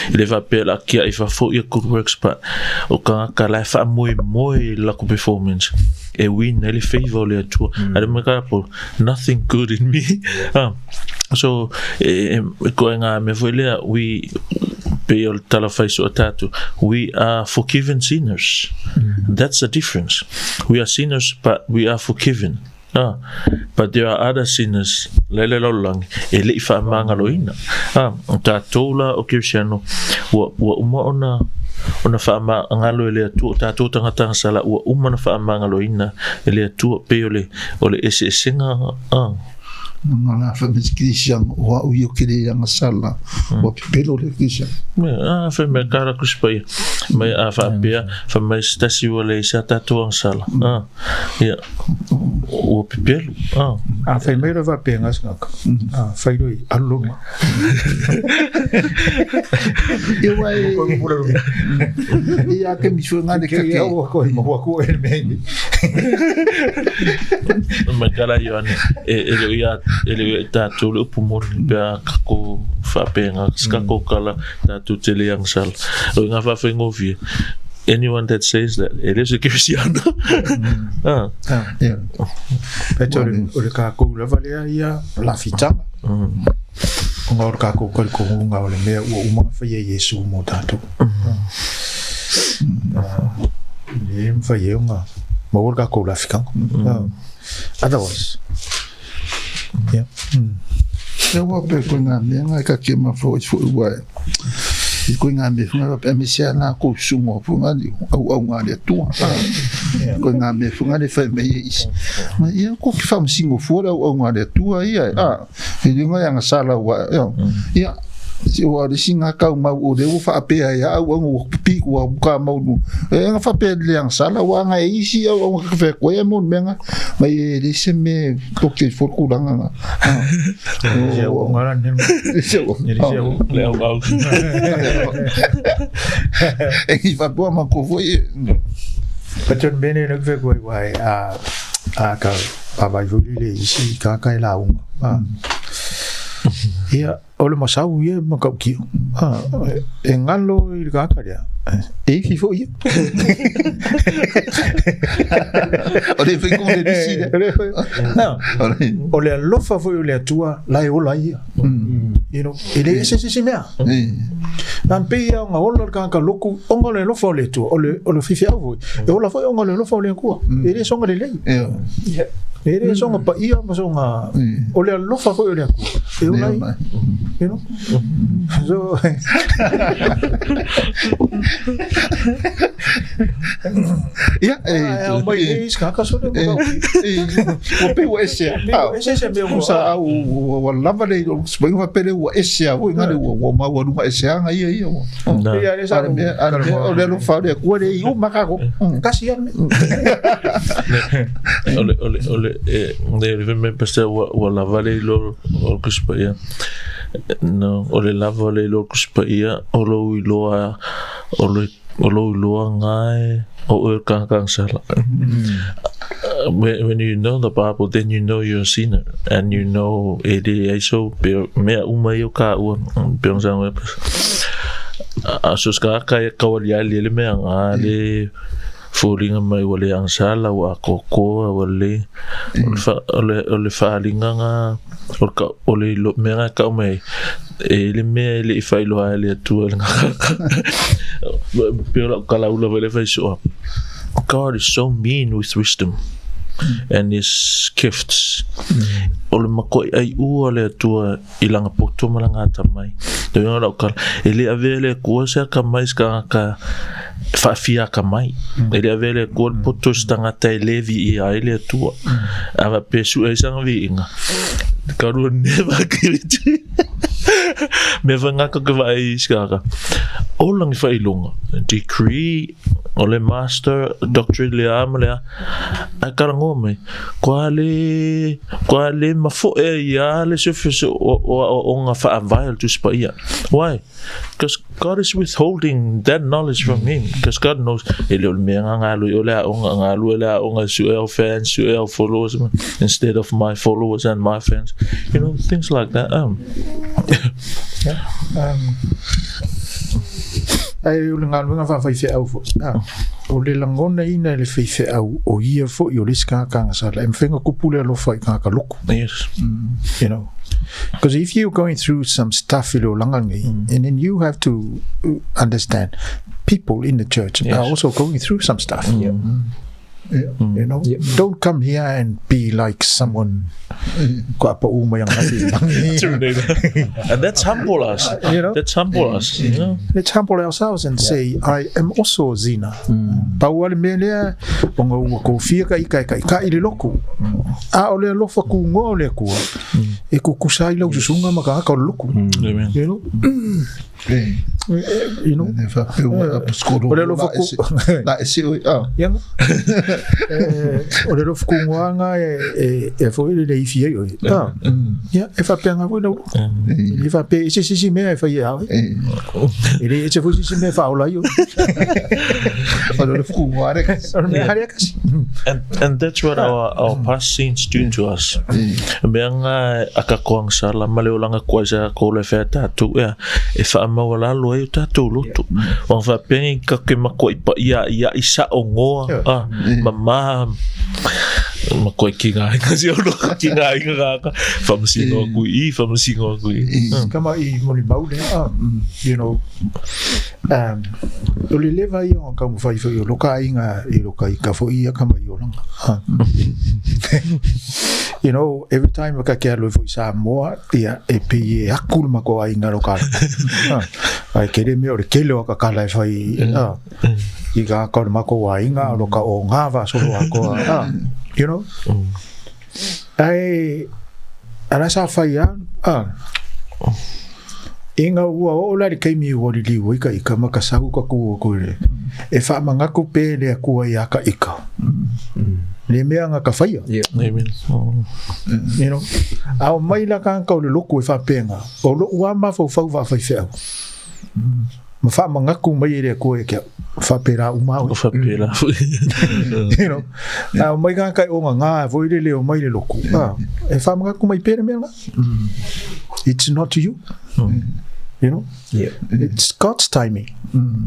I le faapea la kia i fafo ia good works, but o kangaka la e faamoemoe i laku performance e win ai le favor o le Atua. Mm. Are mai ka po, nothing good in me. Ah, so, e, e, ko e ngā mea foi lea, we, pe o le tala whai so tātou, we are forgiven sinners. That's the difference. We are sinners, but we are forgiven. Ah, but there are other sinners, lele lalolagi, e le i faamagaloina. Ah, o tātou la o Kerisiano, ua, ua uma ona, ona faamagalo e le Atua, o tātou tagata agasala, ua uma ona faamagaloina e le Atua, pei o le, o le eseesega, ah. Nga la fa me Christian o au i o kere anga sala o pepelo le Christian. Me a fa me kara kuspa mai a fa pea fa mai stasi wale sa tātou agasala. Ah, ia ua pepelu. Ah. A fai mai lava pe ngas ngaka. A fai loi alonga. E wai ia ke mi fua le Ke kake. ia o ko mo ko e me ni. Mai kala Ioane, e, e le ia, e le ia tātou le upu moni pe a kako whaapenga, skako kala tātou te le angsala. O ngā whaawhengovie, anyone that says that, e le se Kristiano. Ah. Ia. Pe o le ka kou lava lea ia la fitanga. O ngā o le ka kou kari ko ngunga o le mea ua umanga whai e Yesu mō tātou. Le mwhai e unga. Ma o le ka kou la fikanga. Otherwise. Yeah. E ua pe koe ngā mea ngā ka ke ma fo i fo i wai. I koe ngā mea whanga pe me se ana ko sungo fo ngā ni au au ngā le atua. Koe ngā mea whanga le whai me i isi. Ma ia ko ki wham singo fo le au au ngā le atua ia. A, he runga ia ngā sala ua. Ia, si o le singa kau mau o le ua whaapea ia au au ngā pipi kua ka mau nu. E ngā whaapea le ang sala ua ngā e isi au au ngā kawhea koe e mon menga. Mai e le se me toke fo kuranga ngā. Se o ngā rani. Se o. Le se o. Le au au. E ki whapua ma ko foi. Pe te mene na kwe koe wai a a ka pa vai vuli le isi ka kai la unga. Ah. Ia o le masau ia ma kau kio. Ah, e ngalo i le kaka lea. E fi fo ia. O le whai kong le risi le. No. O le alofa foi o le Atua la e ola ia. You know, e le ese se se mea. Nan pe ia nga ola le kaka loku, onga le alofa o le Atua, o le o le fifi au foi. E ola foi onga le alofa o le Atua. E le songa le lei. E le songa pa ia ma songa o le alofa foi o le Atua. E ola ia. You know? So. Ia, e Ai mai e is ka ka so le mo Ua pe ua ese a. Ese se mea ua. Sa au ua lava le o se fa pele ua ese a foi ngale ua ua mau aluga ese anga ia ia ua. Na. Ia le sa Ale mea ale mea o le alofa o le Atua le i uma kako. Kasi ia me. Ole ole ole e ne le me pastor ua ua lava le ilo o le Tusi Paia. No, o le lava o le ilo o le Tusi Paia o lou iloa o le o lou iloa gae o oe o le kanaka agasala. When you know the Bible, then you know you're a sinner and you know e le ai so pe mea uma ia o kāua pe ona sa a so se kāka e kawaliali e le mea ngā le foliga mai ua le agasala ua akoakoa ua le o le fa, o le, o le faaaliga ga o le ka, o le ilo, mea ga e kau mai e le mea e le i faailoa ai le Atua i le gagaka pe o lau kalaula foi le fai soa God is so mean with wisdom and his gifts. O le mako'i ai'u a le Atua i lana poto ma lana atamai. Te uiga o lau tala, e le avea e le Atua se akamai i se tagata e faafia akamai. E le avea e le Atua le poto i se tagata e le viia ai le Atua. A faapea e sue ai sana viiga, God will never give it to you. Mea foi gata ou te vaai i isi tagata, o lagi faailoga, degree, o le master, doctorate le a ma le a, ae talanoa mai, kua le, kua le mafoe ai ia le siofiofi o, o aoaoga faavae o le Tusi Paia. Why? Because God is withholding that knowledge from him. Because God knows, e le o le mea nga galue o le aoga, galue le aoga e sue au fans, sue au followers, instead of my followers and my fans. You know, things like that. Yeah. Ai o le galuega faafaifeau foi. Ah, o le lagonaina e le faifeau o ia foi o le isi tagata agasala e mafai ona kupu le alofa i tagata loku. Yes. You know. Because if you're going through some stuff i le olaga nei, and then you have to understand people in the church are also going through some stuff. You know, don't come here and be like someone kua pa'u mai ananafi i lagi. And that's humble us. You know? That's humble us. You know? Let's humble ourselves and say, I am also a sinner. Pau a le mea lea, ona ua kofia ka ika e kaʻikaʻi i le loku. A o le alofa kugoa o le Atua, e kukusa ai lau susuga ma tagata o le loku. Amen. You know? You know? E faapea ua aposikolo O le alofa la ese ku- la ese oe ah. Ia. O le alofa kugoaga e e e foi le ifi ai oe. Ah. Ia, e faapea foi lau. E le faapea e se sisi mea e fai e au. E le e se foi sisi mea e faaola ai oe. O le alofa kugoa le kasi. O le mea hale kasi. And that's what our past sins do to us. Mea nga a ka koang sala ma le olaga koa sa ko le fea tātou ea e whaamaualalo ai o tātou loto. Wanga whapengi ka ke makoa i pa ia ia i sa o ngoa a ma ma koe ki ngā inga si ono ki ngā inga ngā ka whamasingo aku i whamasingo aku i. Kama i moni mau le you know o le leva ia o taumafai foi o loka aiga i loka ika foi ia kama i olaga. You know, every time ka ke alu foi Samoa, ia e pei e aku le makou aiga loka ala. Ai kele mea o le kele o akakala e fai i ka aka o le makou aiga o loka o ngā faasolo akoa. You know? Ai ala sa fai a Inga ua oo la i le taimi ua liliu ai ka ika ma ka sau ka ku aku i le e faamagaku pe le Atua iā ka ika. Le mea nga ka whaia. Amen. You know? A o mai la kāngata o le loku e whaapenga, o lo'u a mafaufau whaawhaiwheau. Ma faamagaku mai e le Atua ia ki au, whaapera uma au. O whapera. You know? A o mai kāngata e onga ngā foi le leo mai le loku. E whaamagaku mai pē le mea la. It's not you. You know? Yeah. It's God's timing.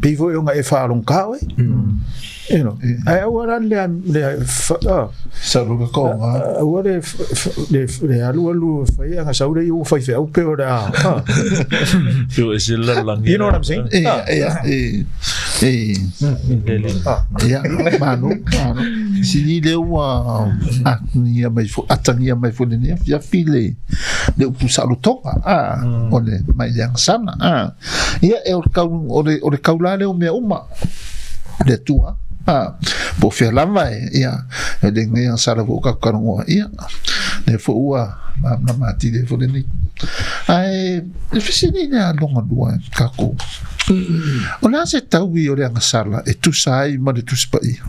Pei foi o nga e whaalong ka oe. You know? Ai aua la le le ah, Sa roka ko ngā. aua le le le alu alu whai anga sau le i whai wheau pe o le ah. Ah. Peo e se lalangi. You know what I'm saying? E, e, e, e. Ah. Ia, malo, malo. Sili le ua atagia mai fo, atagia mai fo lenei afiafi le, le upu saolotoga, a, o le mai le agasala, a. Ia, e o le kau, o le, o le kaulā lea o mea uma, le Atua. A, po o fea lava e, ia, e le lenei agasala foi ua tatou talanoa, ia, lea foi ua malamalama atili ai foi lenei. Ae, e fesili lea lona lua e tatou. O le a se taui o le agasala e tusa ai ma le Tusi Paia?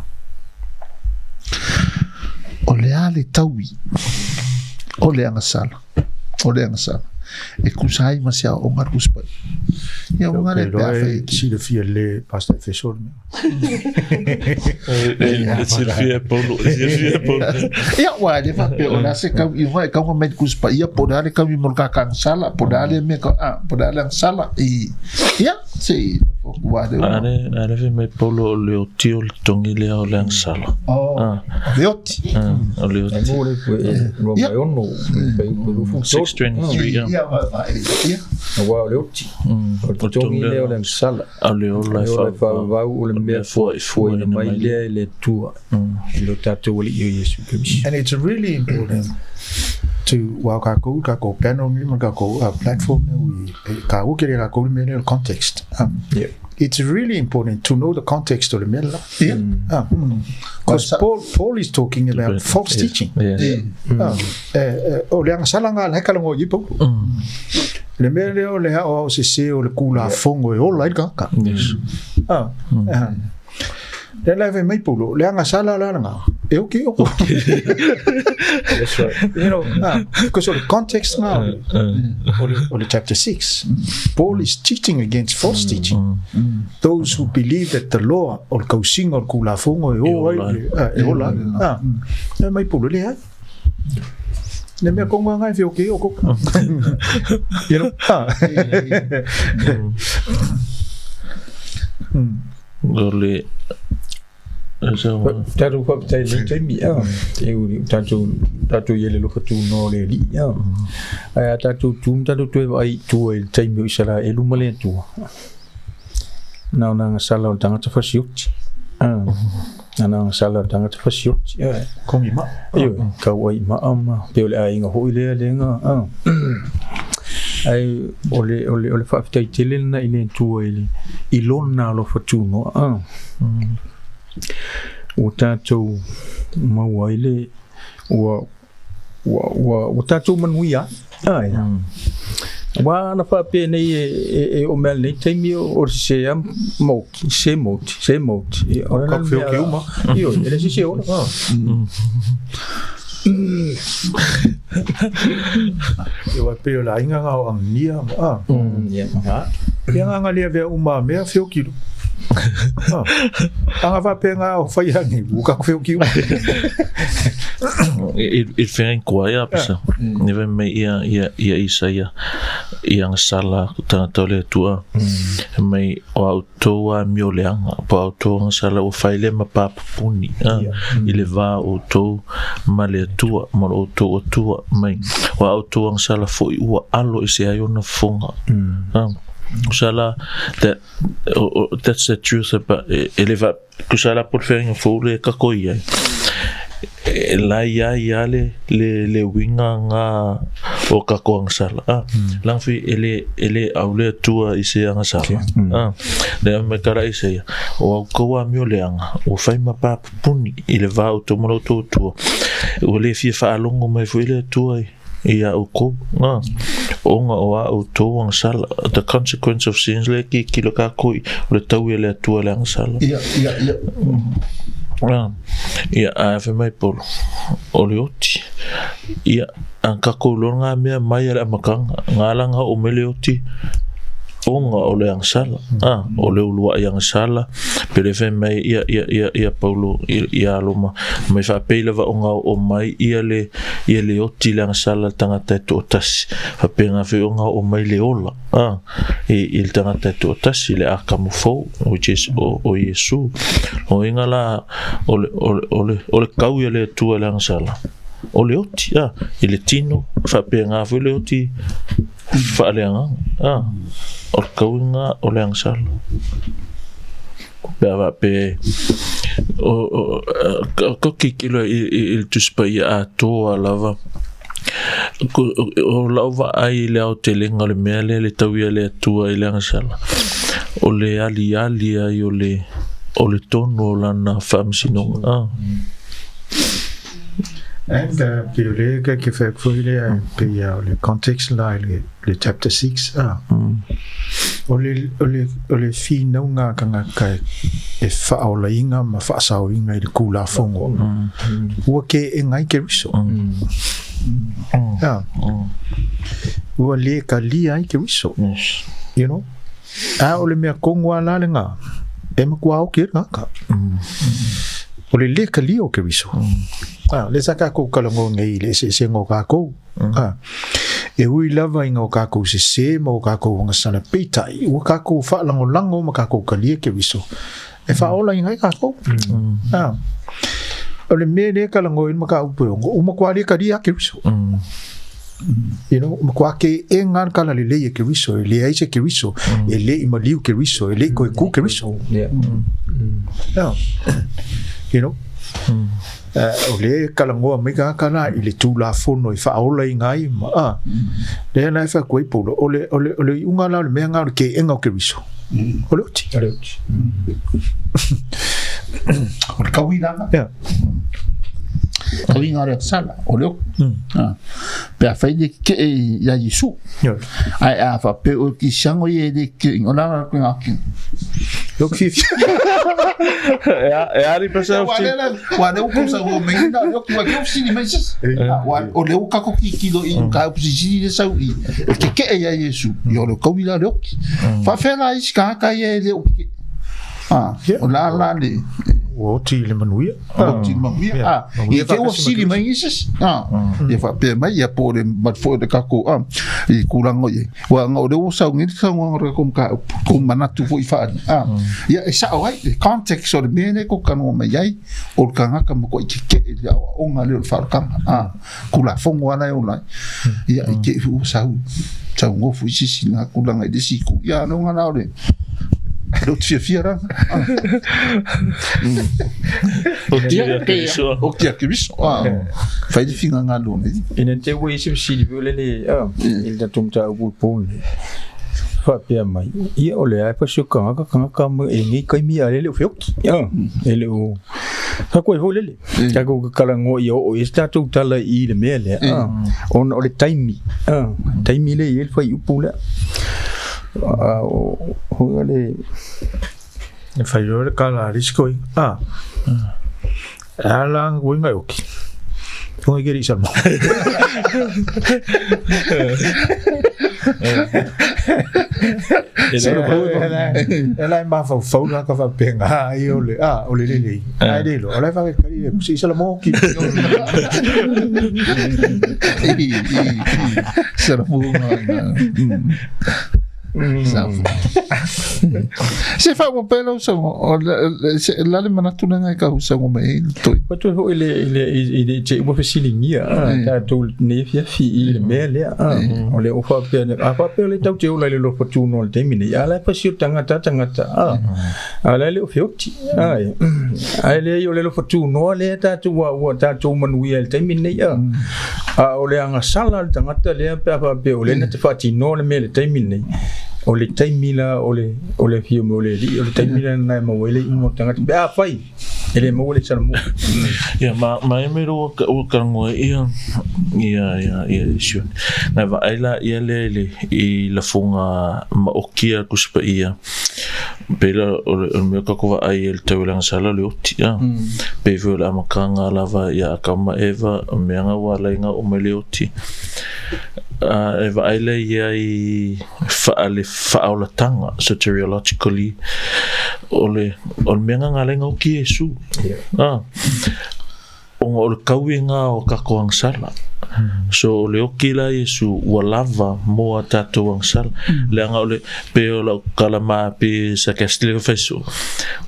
O le a le taui o le agasala? O le agasala e tusa ai ma se aoaoga a le Tusi Paia. Ia uga le pe a fai. Silafia le Pastor Efeso le mea. E silafia e Paulo, e silafia e Paulo. Ia, ua le faapea o le a se taui uga e tau mai le Tusi Paia po o le a le taui mo le kaka agasala, po o le a le mea a, po o le a le agasala i ia se i ua le uga. Ale, ale fai mai Paulo o le oti o le togi lea o le agasala. Oh, le oti. O le oti. Mo le lua mai ono, 623, ia. Ia, Aua o le oti. O le togi lea o le agasala. O le ola e faavavau o le mea foa'ifo'aina mai lea e le Atua i lo tatou Alii o Iesu Keriso. And it's really important to wa kākou kākou panel ni ma kākou platform ni we ka u kere kākou le mea le context. Yeah. It's really important to know the context of le mea la. Yeah. Because Paul is talking about false teaching. Yes. O le agasala ngā le hekala ngō i Paulo. Le mea lea o le aoao sesē o le Kulafono e ola ai le tagata. Yes. Lea la e fai mai Paulo, le agasala la lena, e oki oko. That's right. You know, because o le context ngā o le chapter 6, Paul is teaching against false teaching. Those who believe that the law o le kausiga o le Kulafono e o ai, e ola ai. Fai mai Paulo, e leai. Le mea konga ngai whio ki oko. You know? O le Tatou faafetai i lenei taimi a e uli tatou tatou i ai le alofa tunoa o le Alii a. Ae a tatou tu ma tatou toe vaai i tua i le taimi o Isaraelu ma le Atua, na ona agasala o le tagata fasioti a, na ona agasala o le tagata fasioti a. Kongi maa. Ioe, tau ai maa ma pei o le aiga foi lea lea a. Ae o le o le o le faafetai tele lena i le Atua i le i lona alofa tunoa a. Ua tatou maua ai le ua ua ua ua tatou manuia ai. Ae. Aua ana faapea nei e e e oo mai lava i lenei taimi o le sese lava ma oti, sese ma oti, sese ma oti. Ia o le a le mea uma. Ioe, e le sese ola. Ia wai pei o le aiga nga o Angia a. Ia. Ia nga nga lia vea uma mea whio kilo. Anga whapea ngā o whai angi, u ka whio ki uma. I whengai kua ia pisa. Ni vai mai ia ia ia Isaia ia ngasala tangata o le Atua. Mai o au tou amioleaga, po o a outou agasala ua fai lea ma papupuni a, i le va o outou ma le Atua, ma lo outou Atua mai, o a outou agasala foi ua alo ese ai ona fofoga. A, tusa la, that, o, o, that's the truth about, e, e le va, tusa la po le feagaiga fou le kako i ai. E la ia ia le, le, le uiga ngā o kako agasala. A, mm. Fi e le, e le au le Atua i se agasala. Mm. A, le au me kara i se ia. O au kaua mio le anga, o whai ma pāpupuni i le vā o tō mara o tō Atua. Ua le fia whaalongo mai fo i le Atua i i a outou, a, ona o a outou agasala, the consequence of sins le ki ki lo kākou i o le taui a le Atua le agasala. Ia, ia, ia. A, ia, a fai mai Polo, o le oti, ia, a kākou loa ngā mea mai a le amataga, ngā langa o mai le oti, ona o le agasala, a, o le ulua'i agasala, pe le fai mai ia, ia, ia, ia Paulo i, ia Roma, mai faapei lava ona oo mai ia le, ia le oti i le agasala le tagata e toatasi, faapena foi ona oo mai le ola, a, i le tagata e toatasi, le Atamu fou, which is o Iesu. O uiga la, o le, o le, o le, o le kau ia le Atua i le agasala, o le oti, a, i le tino, faapena foi le oti faaleagaga, a, o le kauiga o le agasala. Pe a faapea o, o, o, ko kikilo i le Tusi Paia atoa lava, o lau vaai i le aotelega o le mea lea le tauia le Atua i le agasala, o le aliali ai o le o le tonu o lana faamasinoga a. And pei o lea ka ke fai atu foi lea pei o le context la i le chapter 6 a. O le o le o le finauga a tagata e faaolaina ma faasaoina i le Tulafono ua keena ai Keriso. A. Ua le talia ai Keriso. You know? A o le mea tonu lava la lena, e matua oti ai le tagata. O le lē talia o Keriso. A, lea sa tatou talanoa nei i le eseesega o tatou. A, e ui lava ina o tatou sesē ma o tatou agasala, peitai, ua tatou faalagolago ma tatou talia Keriso e faaolaina ai tatou. A, o le mea lea e talanoa ai le mataupu e ono, ua matua le talia lava Keriso. You know, matua keena le talalelei e Keriso, e leai se Keriso, e le i maliu Keriso, e le i toe ku Keriso. Yeah. You know? O lea e talanoa mai tagata la i le Tulafono e faaolaina ai ma, a, lea la e fai atu ai Paulo, o le, o le, o le iuga la o le mea lena o le keena o Keriso. O le oti. O le oti. O le kauilaga. Yeah. Kauiga o le agasala, o le oki. Pe a fai le ke'e iā Iesu. Ae a faapea o le kerisiano ia e le ke'e, o le a la koe ngā Lou fiafia. E ali pa sa Ua lea la, ua lea ua kausa ua mai na o le oki, ua ke ofisini mai sisi. Ua o lea ua kako kikilo i ka ofisini le sau i e keke'e iā Iesu, ia o le kaui la le oki. Faafefea la isi tagata ia e le o keke'e. O le a la le Ua oti i le manuia. Oti i le manuia. Ia te ua fesili mai isi isi. Ia faapea mai, ia po o le mali foi o le tatou i tulaga o i ai. Aua ona o lea ua sau nei le saunoaga o le tatou mataupu, tou manatu foi faaalia. Ia e sao ai, le context o le mea lea tou te talanoa mai ai, o le tagata matuai keke'e i le aoaoga lea o le faaolataga. Tulafono lava la e ola ai. Ia i te i ua sau, sau nofo i se isi na tulaga i le isi itu. Ia lona la o le le ou te fiafia la. Ia, O tia Keriso. Fai le finagalo nei. Ina te ua i se fesili foi lele i le tatou mataupu i le po lenei. Faapea mai, ia o le a e pasi o tagata, tagata ma e nei taimi a le o feoti. E le o Sa koe foi lele. Tatou talanoa ia oo i ai se tatou tala i le mea lea, ona o le taimi, taimi lea e i ai le fuaiupu lea. A o foi le E whai roa le kala a risiko i. Ah. E ala ang uinga e oki. Tunga i keri i salmo. E la e mafaufau la ka faapea ai o le a o le lelei. Ai le lo, o la e whakakari le kusi i salamo ki. Salamo. Se faaopoopo lau saunoaga, o le a le manatu lena e tau saunoa mai ai le toi? Ua toe foi le i le te ua fesiligia tatou nei afiafi i le mea lea. O le o faapea a faapea le tau te ola i le lofa tunoa i le taimi nei, a la e pasi o tagata tagata a la e le o feoti. Ai ai leai o le alofa tunoa lea tatou ua ua tatou manuia i le taimi lenei a. A o le agasala a le tagata lea pe a faapea o lea na te faatinoa le mea i le taimi lenei, o le taimi la o le o le afio mai o le Alii, o le taimi la lena e maua ai le iuga o le tagata pe afai e le maua le Salamo. Ia, ma, ma e mero ua, ua talanoa ia, ia, ia, ia, i sione. Ngai vaai la ia lea i le, i lafoga maoki a Tusi Paia, Pei la o le mea kako vaai i le tau i le agasala o le oti, a. Pei foi o le amataga lava ia Akama ma Eva, o mea nga ua ala ai nga oo mai le oti. A e vaai lea ia i faale faaolataga, soteriologically, o le o le mea nga nga ala ai nga oki Iesu. A. Ona o le kauiga o tatou agasala. So o le oki la Iesu ua lava mo a tatou agasala. Leaga o le, pei o lau tala ma pe sarcastically ka fai soo,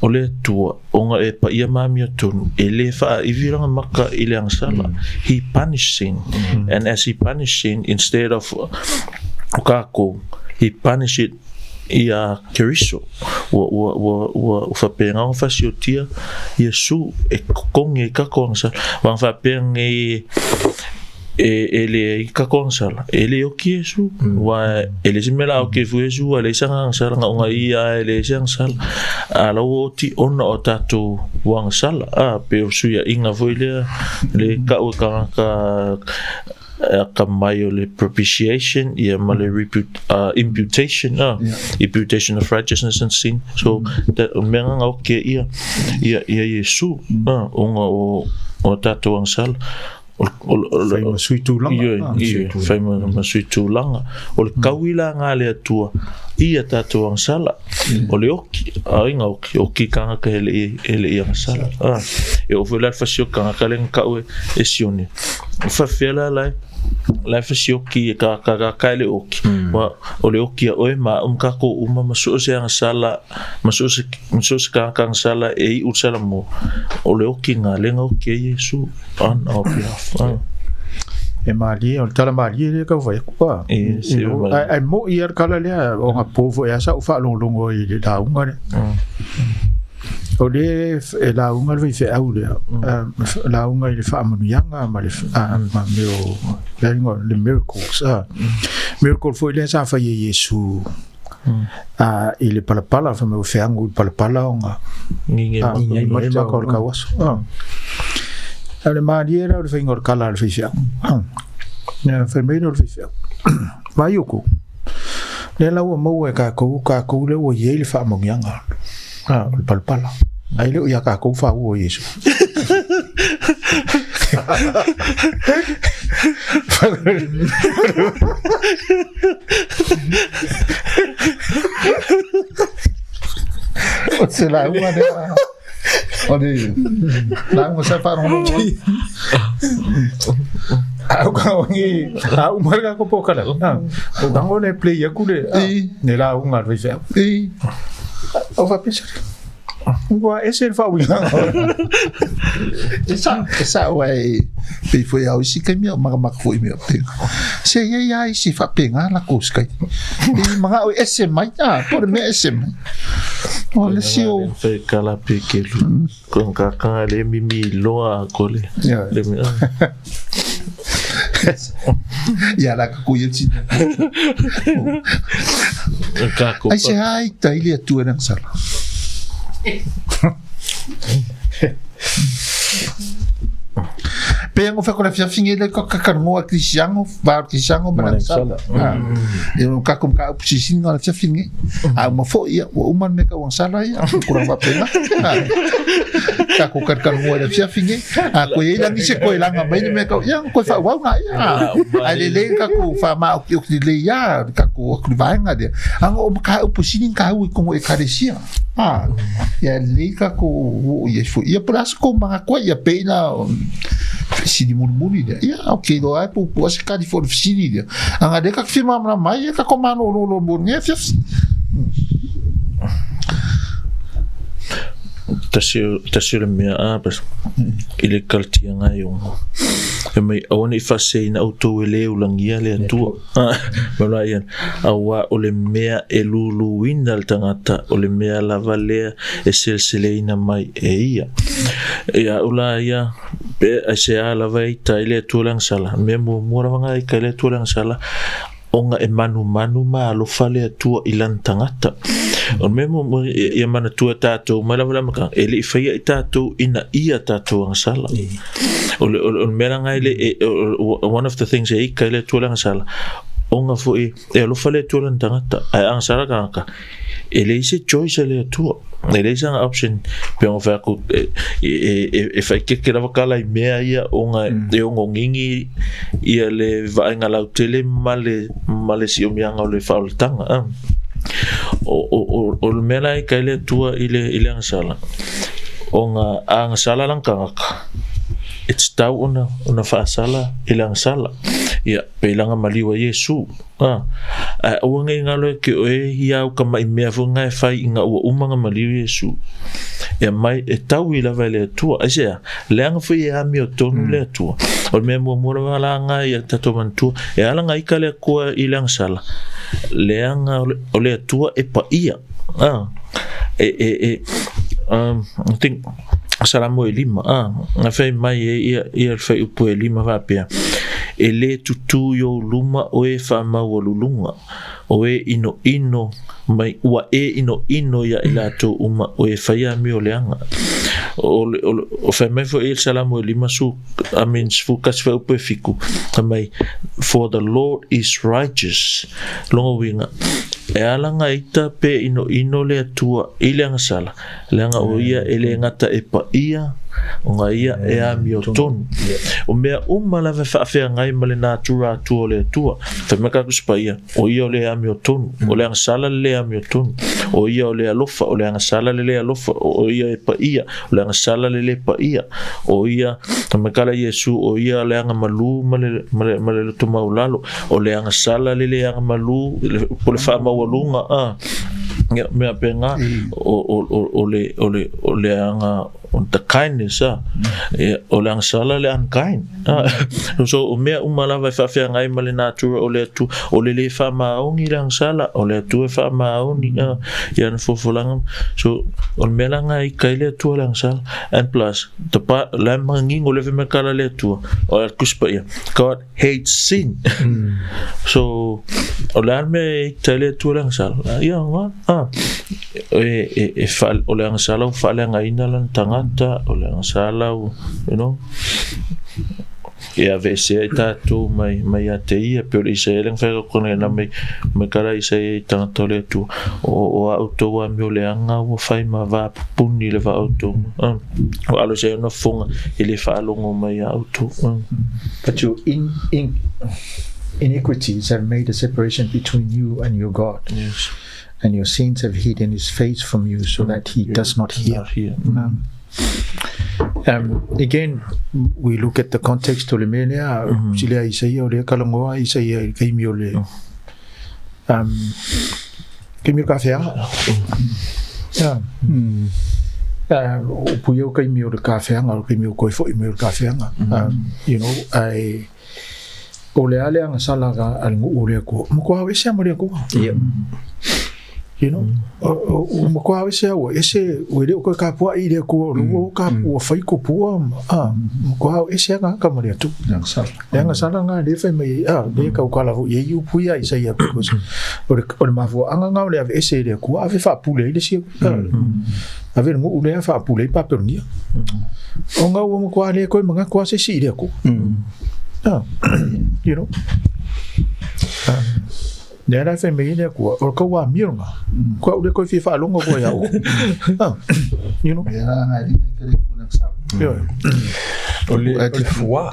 o le Atua, ona e paia ma amiotonu, e le faaivi lana maka i le agasala. He punish sin. And as he punish sin, instead of o kakou, he punish it ia Keriso. Ua, ua, ua, ua faapena ona faasiotia Iesu e totogi ai tatou agasala. Aua na faapea nei E e le ai ka agasala, e le oki Iesu. Ua e le isi mea la oki ai fua Iesu, ua leai se aga agasala, na o ga ia e leai se agasala. A la ua oti ona o tatou ua agasala, a pei o fesuiaiga foi lea, le kau e tagata e akamai o le propitiation ia ma le imputation, imputation of righteousness and sin. So, o le mea lena na oki ai ia, ia, ia Iesu, ona o o tatou agasala. Fai ma sui tulaga. Ioe, fai ma sui tulaga. O le tauila lena a le Atua i a tatou agasala. O le oki, ai na oki, oki tagata e le i agasala. E oo foi la i le fasioki tagata lea na tau e Sione. E faapefea la la e fasioki e tagata e le oki. O le oki a oe ma au ma tatou uma ma so o se agasala, ma so o se tagata agasala e iu i le Salamua, o le oki lena lea na oki ai Iesu. On our behalf. Ah. E malie, o le tala malie lea tau fai atu a. Yes, e malie. Ai mo'i ia le tala lea, o ngā pō foi a sa o whaalongolongo i le lauga lea. O le e lauga le faifeau lea, lauga i le faamanuiaga ma le ma mea o le ingoa, le miracles. Miracle foi lea sa fai e Iesu i le palapala, fai mai ua feagu i le palapala ona Ngige ngige maka o le kauaso. A o le malie la o le faiga o le kala a le faifeau. Fai mai lea o le faifeau, vaai outou, lea la ua maua e tatou, tatou lea ua i ai le faamanuiaga o le palapala, ae le o ia tatou faua o Iesu. O se lauga lea. O le lauga sa faalogologo ai. A o ka ongi, a uma le kako pōkala. O kango le play aku le, le lauga a le faifeau. O faapea sole. Ua ese le faauigaga. E sa, e sa o e pei foi au isi kaimi o makamaka foi mea penga. Se ia ia isi faapenga la ko skai. E manga o ese mai a po le mea ese mai. O le si o Fai kala pe ke lu. Ko ka ka le mimi loa ko le. Le mea. Ia la ka ko ia ti. Ka ko. Ai se ai tai le atu e nang sala. Pe ngo fa ko la fiafinge le ko ka ka ngo a Cristiano, va Cristiano ma nang sala. E o ka kom ka upsisi ngo la fiafinge. A uma fo ia, ua uma me ka sala ia, kura va pena. Ka ko ka ka ngo la fiafinge. A ko ia langi se ko langa mai me ka ia ko fa wau na ia. A le le ka ko fa ma o ki o le ia ka ko ku vaenga de. Anga o ka upsisi ka u ko e karesia. A ia le ka ko o ia fo ia pras ko mga ko ia pe na sini mulimuli lea ia ok loa ai puupuu se kali fo le fesili lea aga lea ka fimalamalama ai ia ka ko malōlō mo lenei afiafi. Tasi tasi o le mea a i le kaltiaga e ono e mai aua ne i faaseseina outou e lē ulagia le Atua. Ma la ia, auā o le mea e luluina le tagata, o le mea lava lea e seleseleina mai e ia. Ia au la ia, pe aisea lava e ita ai le Atua le agasala, mea muamua lava na ita ai le Atua le agasala, ona e manumanu ma alofa le Atua i lana tagata. O le mea muamua ia manatua e tatou mai lava le amataga, e le i faia i tatou ina ia tatou agasala. O le, o le, o le mea lana e le, e, one of the things e ika i le Atua le agasala, ona foi e alofa le Atua i lana tagata, ae agasala tagata, e leai se choice a le Atua, e leai sana option, pe ona fai atu, e, e, e, e faaeteete lava tala i mea ia ona e ogogigi ia le vaaiga lautele ma le, ma le siomiaga o le faaolataga. A. O, o, o, o le mea la e ika ai le Atua i le, i le agasala, ona a agasala lana tagata, e tatau ona, ona faasala i le agasala. Ia, pei lana maliu a Iesu. A, ae aua nei galo e ke oe ia au kamaʻi mea foi na e fai ina ua uma ona maliu Iesu. E mai, e taui lava e le Atua. Aisea? Leaga foi e amiotonu le Atua. O le mea muamua lava la na ia tatou manatua, e ala na ika le Atua i le agasala, leaga o le Atua e paia. A, e, e, e, I think, Salamo e lima, a, na fai mai e ia, ia le fuaiupu e lima faapea, E lē tutū i ou luma o e faamaualuluga, o e inoino mai, ua e inoino ia i latou uma o e faia amio leaga. O, le, o, le, o fai mai foi le Salamo e lima su, I mean, 11 fuaiupu e fiku, fai mai, For the Lord is righteous. Longa uiga, e ala gaita pe inoino le Atua i le agasala, leaga o ia e le gata e paia, ona ia e amiotonu. O mea uma lava e faafeagai ma le natura atua o le Atua. Fai mai ka Tusi Paia, o ia o le amiotonu, o le agasala le le amiotonu, o ia o le alofa, o le agasala le le alofa, o ia e paia, o le agasala le le paia, o ia, fai mai ka la Iesu, o ia le agamalu ma le, ma le, ma le loto maualalo, o le agasala le le agamalu, po le faamaualuga, a. Ia, mea pēnā, o, o, o, o le, o le, o le aga, the kindness, a. Ia, o le agasala le unkind. A. So, o mea uma lava e faafeagai ma le natura o le Atua, o le lē faamaoni le agasala, o le Atua e faamaoni, a, i ana folafolaga. So, o le mea la lena e ita ai le Atua le agasala. And plus, the pa, la e manino le fai mai kala le Atua, o le Tusi Paia, God hates sin. So, o le a le mea e ita ai le Atua le agasala? Ia, nga, a. E, e, e wha, o le agasala ua faaleagaina lana tagata, o le agasala ua, you know, e aveesea i tatou mai, mai ia te ia, pei o le Isaia lea na fai atu analeila mai, mai kala Isaia i tagata o le Atua, o, o a outou amioleaga ua fai ma va pupuni le va outou. Ua alo se ona fofoga e le faalogo mai ia outou. But your in, in, iniquities have made a separation between you and your God. Yes. And your sins have hidden his face from you so that he does not hear. Not hear. Again, we look at the context o le mea lea, sila Isaia o lea kalagoa Isaia i le taimi o le taimi o le kafeaga. Yeah. O puia o taimi o le kafeaga, o le taimi o koe fo'i mai o le kafeaga. You know, ai o le a le agasala a le nuu o le Atua, matua o ese a ma le Atua. Yeah. You know, o matua o ese a ua ese, ua e le o koe kapua'i i le Atua, o le ua o ka ua fai kopua, a, matua o ese a gagata ma le Atua. Le agasala. Le agasala nga le fai mai, a, le kaukala fo'i ai upu ia Isaia, because o le, o le mafuaaga nga o le aveese e le Atua, ave faapule ai le isi, ave le nuu lea faapule ai Papelonia. Ona ua matua le koe manatu a se isi i le Atua. Ah, you know. Lea la e fai mai ai le Atua, o le tau amio lena. Ko au le koe fia faalogo koe ia oe. Ah, you know. Ia la ngai ringa i kare kona sa. Ioe. O le, o le fuā.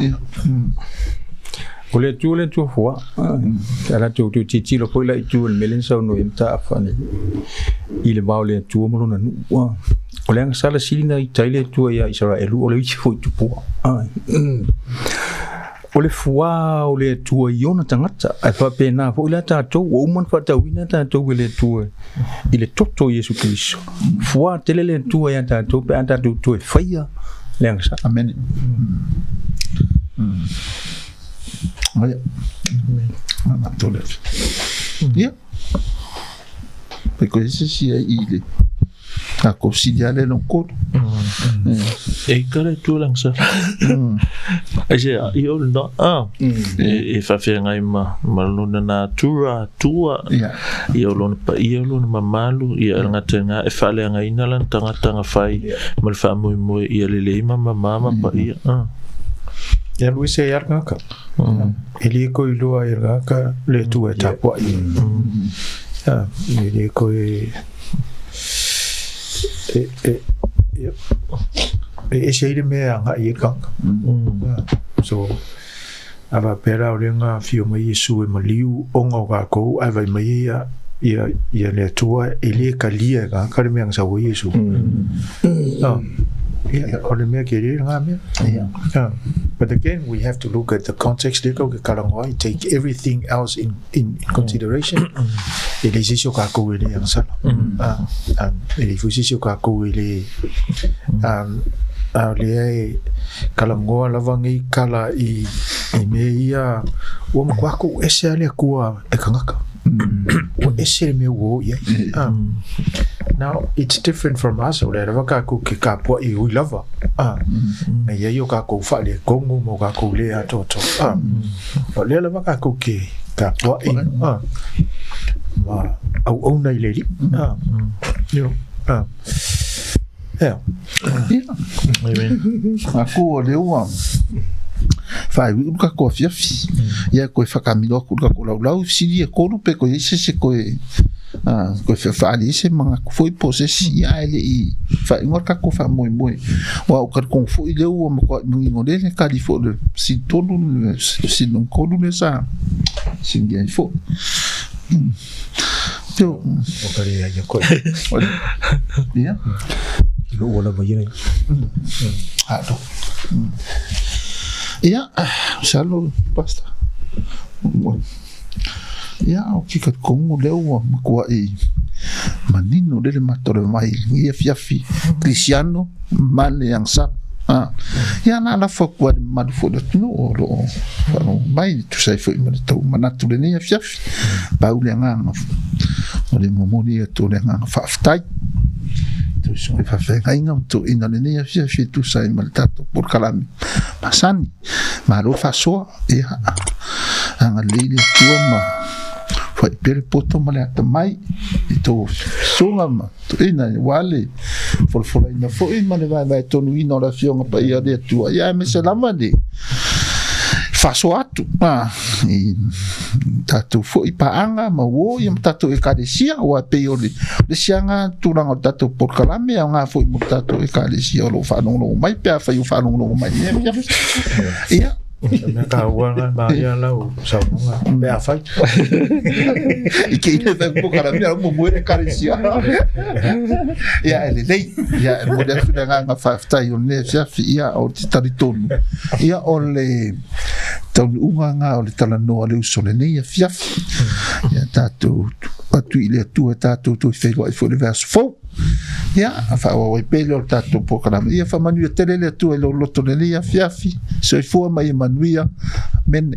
O le Atua le Atua fuā. A latou toe tilotilo foi la i tua i le mea lea na saunoa ai mataafa nei i le va o le Atua ma lona nuu. O le agasala sili na ita ai le Atua iā Isaraelu o le isi foi tupua. O le fuā o le Atua i ona tagata, ae faapena foi la tatou, ua uma ona faatauina tatou e le Atua i le toto o Iesu Keriso. Fuā tele le Atua iā tatou pe a tatou toe faia le agasala. Amene. Aia. Matou le afi. Ia. Pai koe se sia i le. A ko sili ale no kolu. E ika le Atua le agasala. Ai se i o le a e, e faafeagai ma, ma lona natura atua, Ia. ia o lona paia o lona mamalu, ia le gata i lena e faaleagaina lana tagata na fai ma le faamoemoe ia lelei ma mamā ma paia. A. E alu ese ai a le tagata. E le koe iloa e le tagata le Atua e tapuai. A, e le koe e, e, e, e ese ai le mea e agai ai le tagata. So, a faapea la o lea na afio mai Iesu e maliu ona o kākou ae vaai mai ia ia ia le Atua e le talia e kāka le mea na sau ai Iesu. Ah, ia, o le mea kele lena mea. Ah, but again, we have to look at the context lea kau ke kalagoa ai, take everything else in, in, in consideration. E leai se isi o kākou e le agasala. Ah, ah, e leai foi se isi o kākou e le ah, a o lea e kalagoa lava nei kala i, i mea ia, ua matua kou ese a le Atua e kangaka. Ua ese le mea ua o i ai. Ah. Now, it's different from us, o lea lava kākou ke kapuaʻi e ui lava, a, na i ai o kākou faaletonu ma o kākou le atoatoa, a, o lea lava kākou ke kapuaʻi, a, ma auauna i le Alii, a, you know, a, yeah. Ia. Amen. Aku o le ua whaiwi ulu ka koa fiafi. Ia koe whakamino aku ka ko laulau sili e kolu pe koe ese se koe koe whaali ese manga ku foi po se si ia ele i whaingoa ka ko whamoemoe. Wa o ka kong foi le ua ma koa mangingo le le kali fo le si tolu le si non kolu le sa si ngia i fo. Teo. O ka le ai koe. Ia. Lo ua lava ia nei. Alo. Ia, salo pasta. Ia, o ki ka kongo leo ua makua i manino lele matore mai ia fiafi Cristiano male ang sa. Ah. Ia na la fo kua malu fo le tunu o lo o mai tu sai fo i ma le tau manatu le nei fiafi. Pau le agaga o le momoli atu o le agaga faafetai. Tusa i faafeagaiga ma toeaiina o lenei afiafi e tusa ai ma le tatou polokalame masani. Malo faasoa, ia agalelei le Atua ma foai pea le poto ma le atamai i tou fesoga ma toeaiina aua le folafolaina foi ma le vaevae tonuina o le Afioga Paia a le Atua, ia aemaise lava le faasoa atu i tatou foi paaga ma uo ia ma tatou ekalesia, aua e pei o le isi lava tulaga o le tatou polokalame e aoga foi mo le tatou ekalesia o lo o faalogologo mai pe afai o faalogologo mai ia. Mea taua na maria lau saunoaga pe afai. I ke ine whai polokalame au mo moe ekalesia. Ia e lelei. Ia e momoli atu le agaga faafetai o lenei afiafi ia o te talitonu. Ia o le taunuuga nga o le talanoa le uso lenei afiafi. Ia tatou atu i le Atua tatou toe feiloai foi le vaiaso fou. Ia, faaauau ai pea lea o le tatou polokalame. Ia faamanuia tele le Atua i lou loto lenei afiafi. Soifua ma ia manuia. Amene.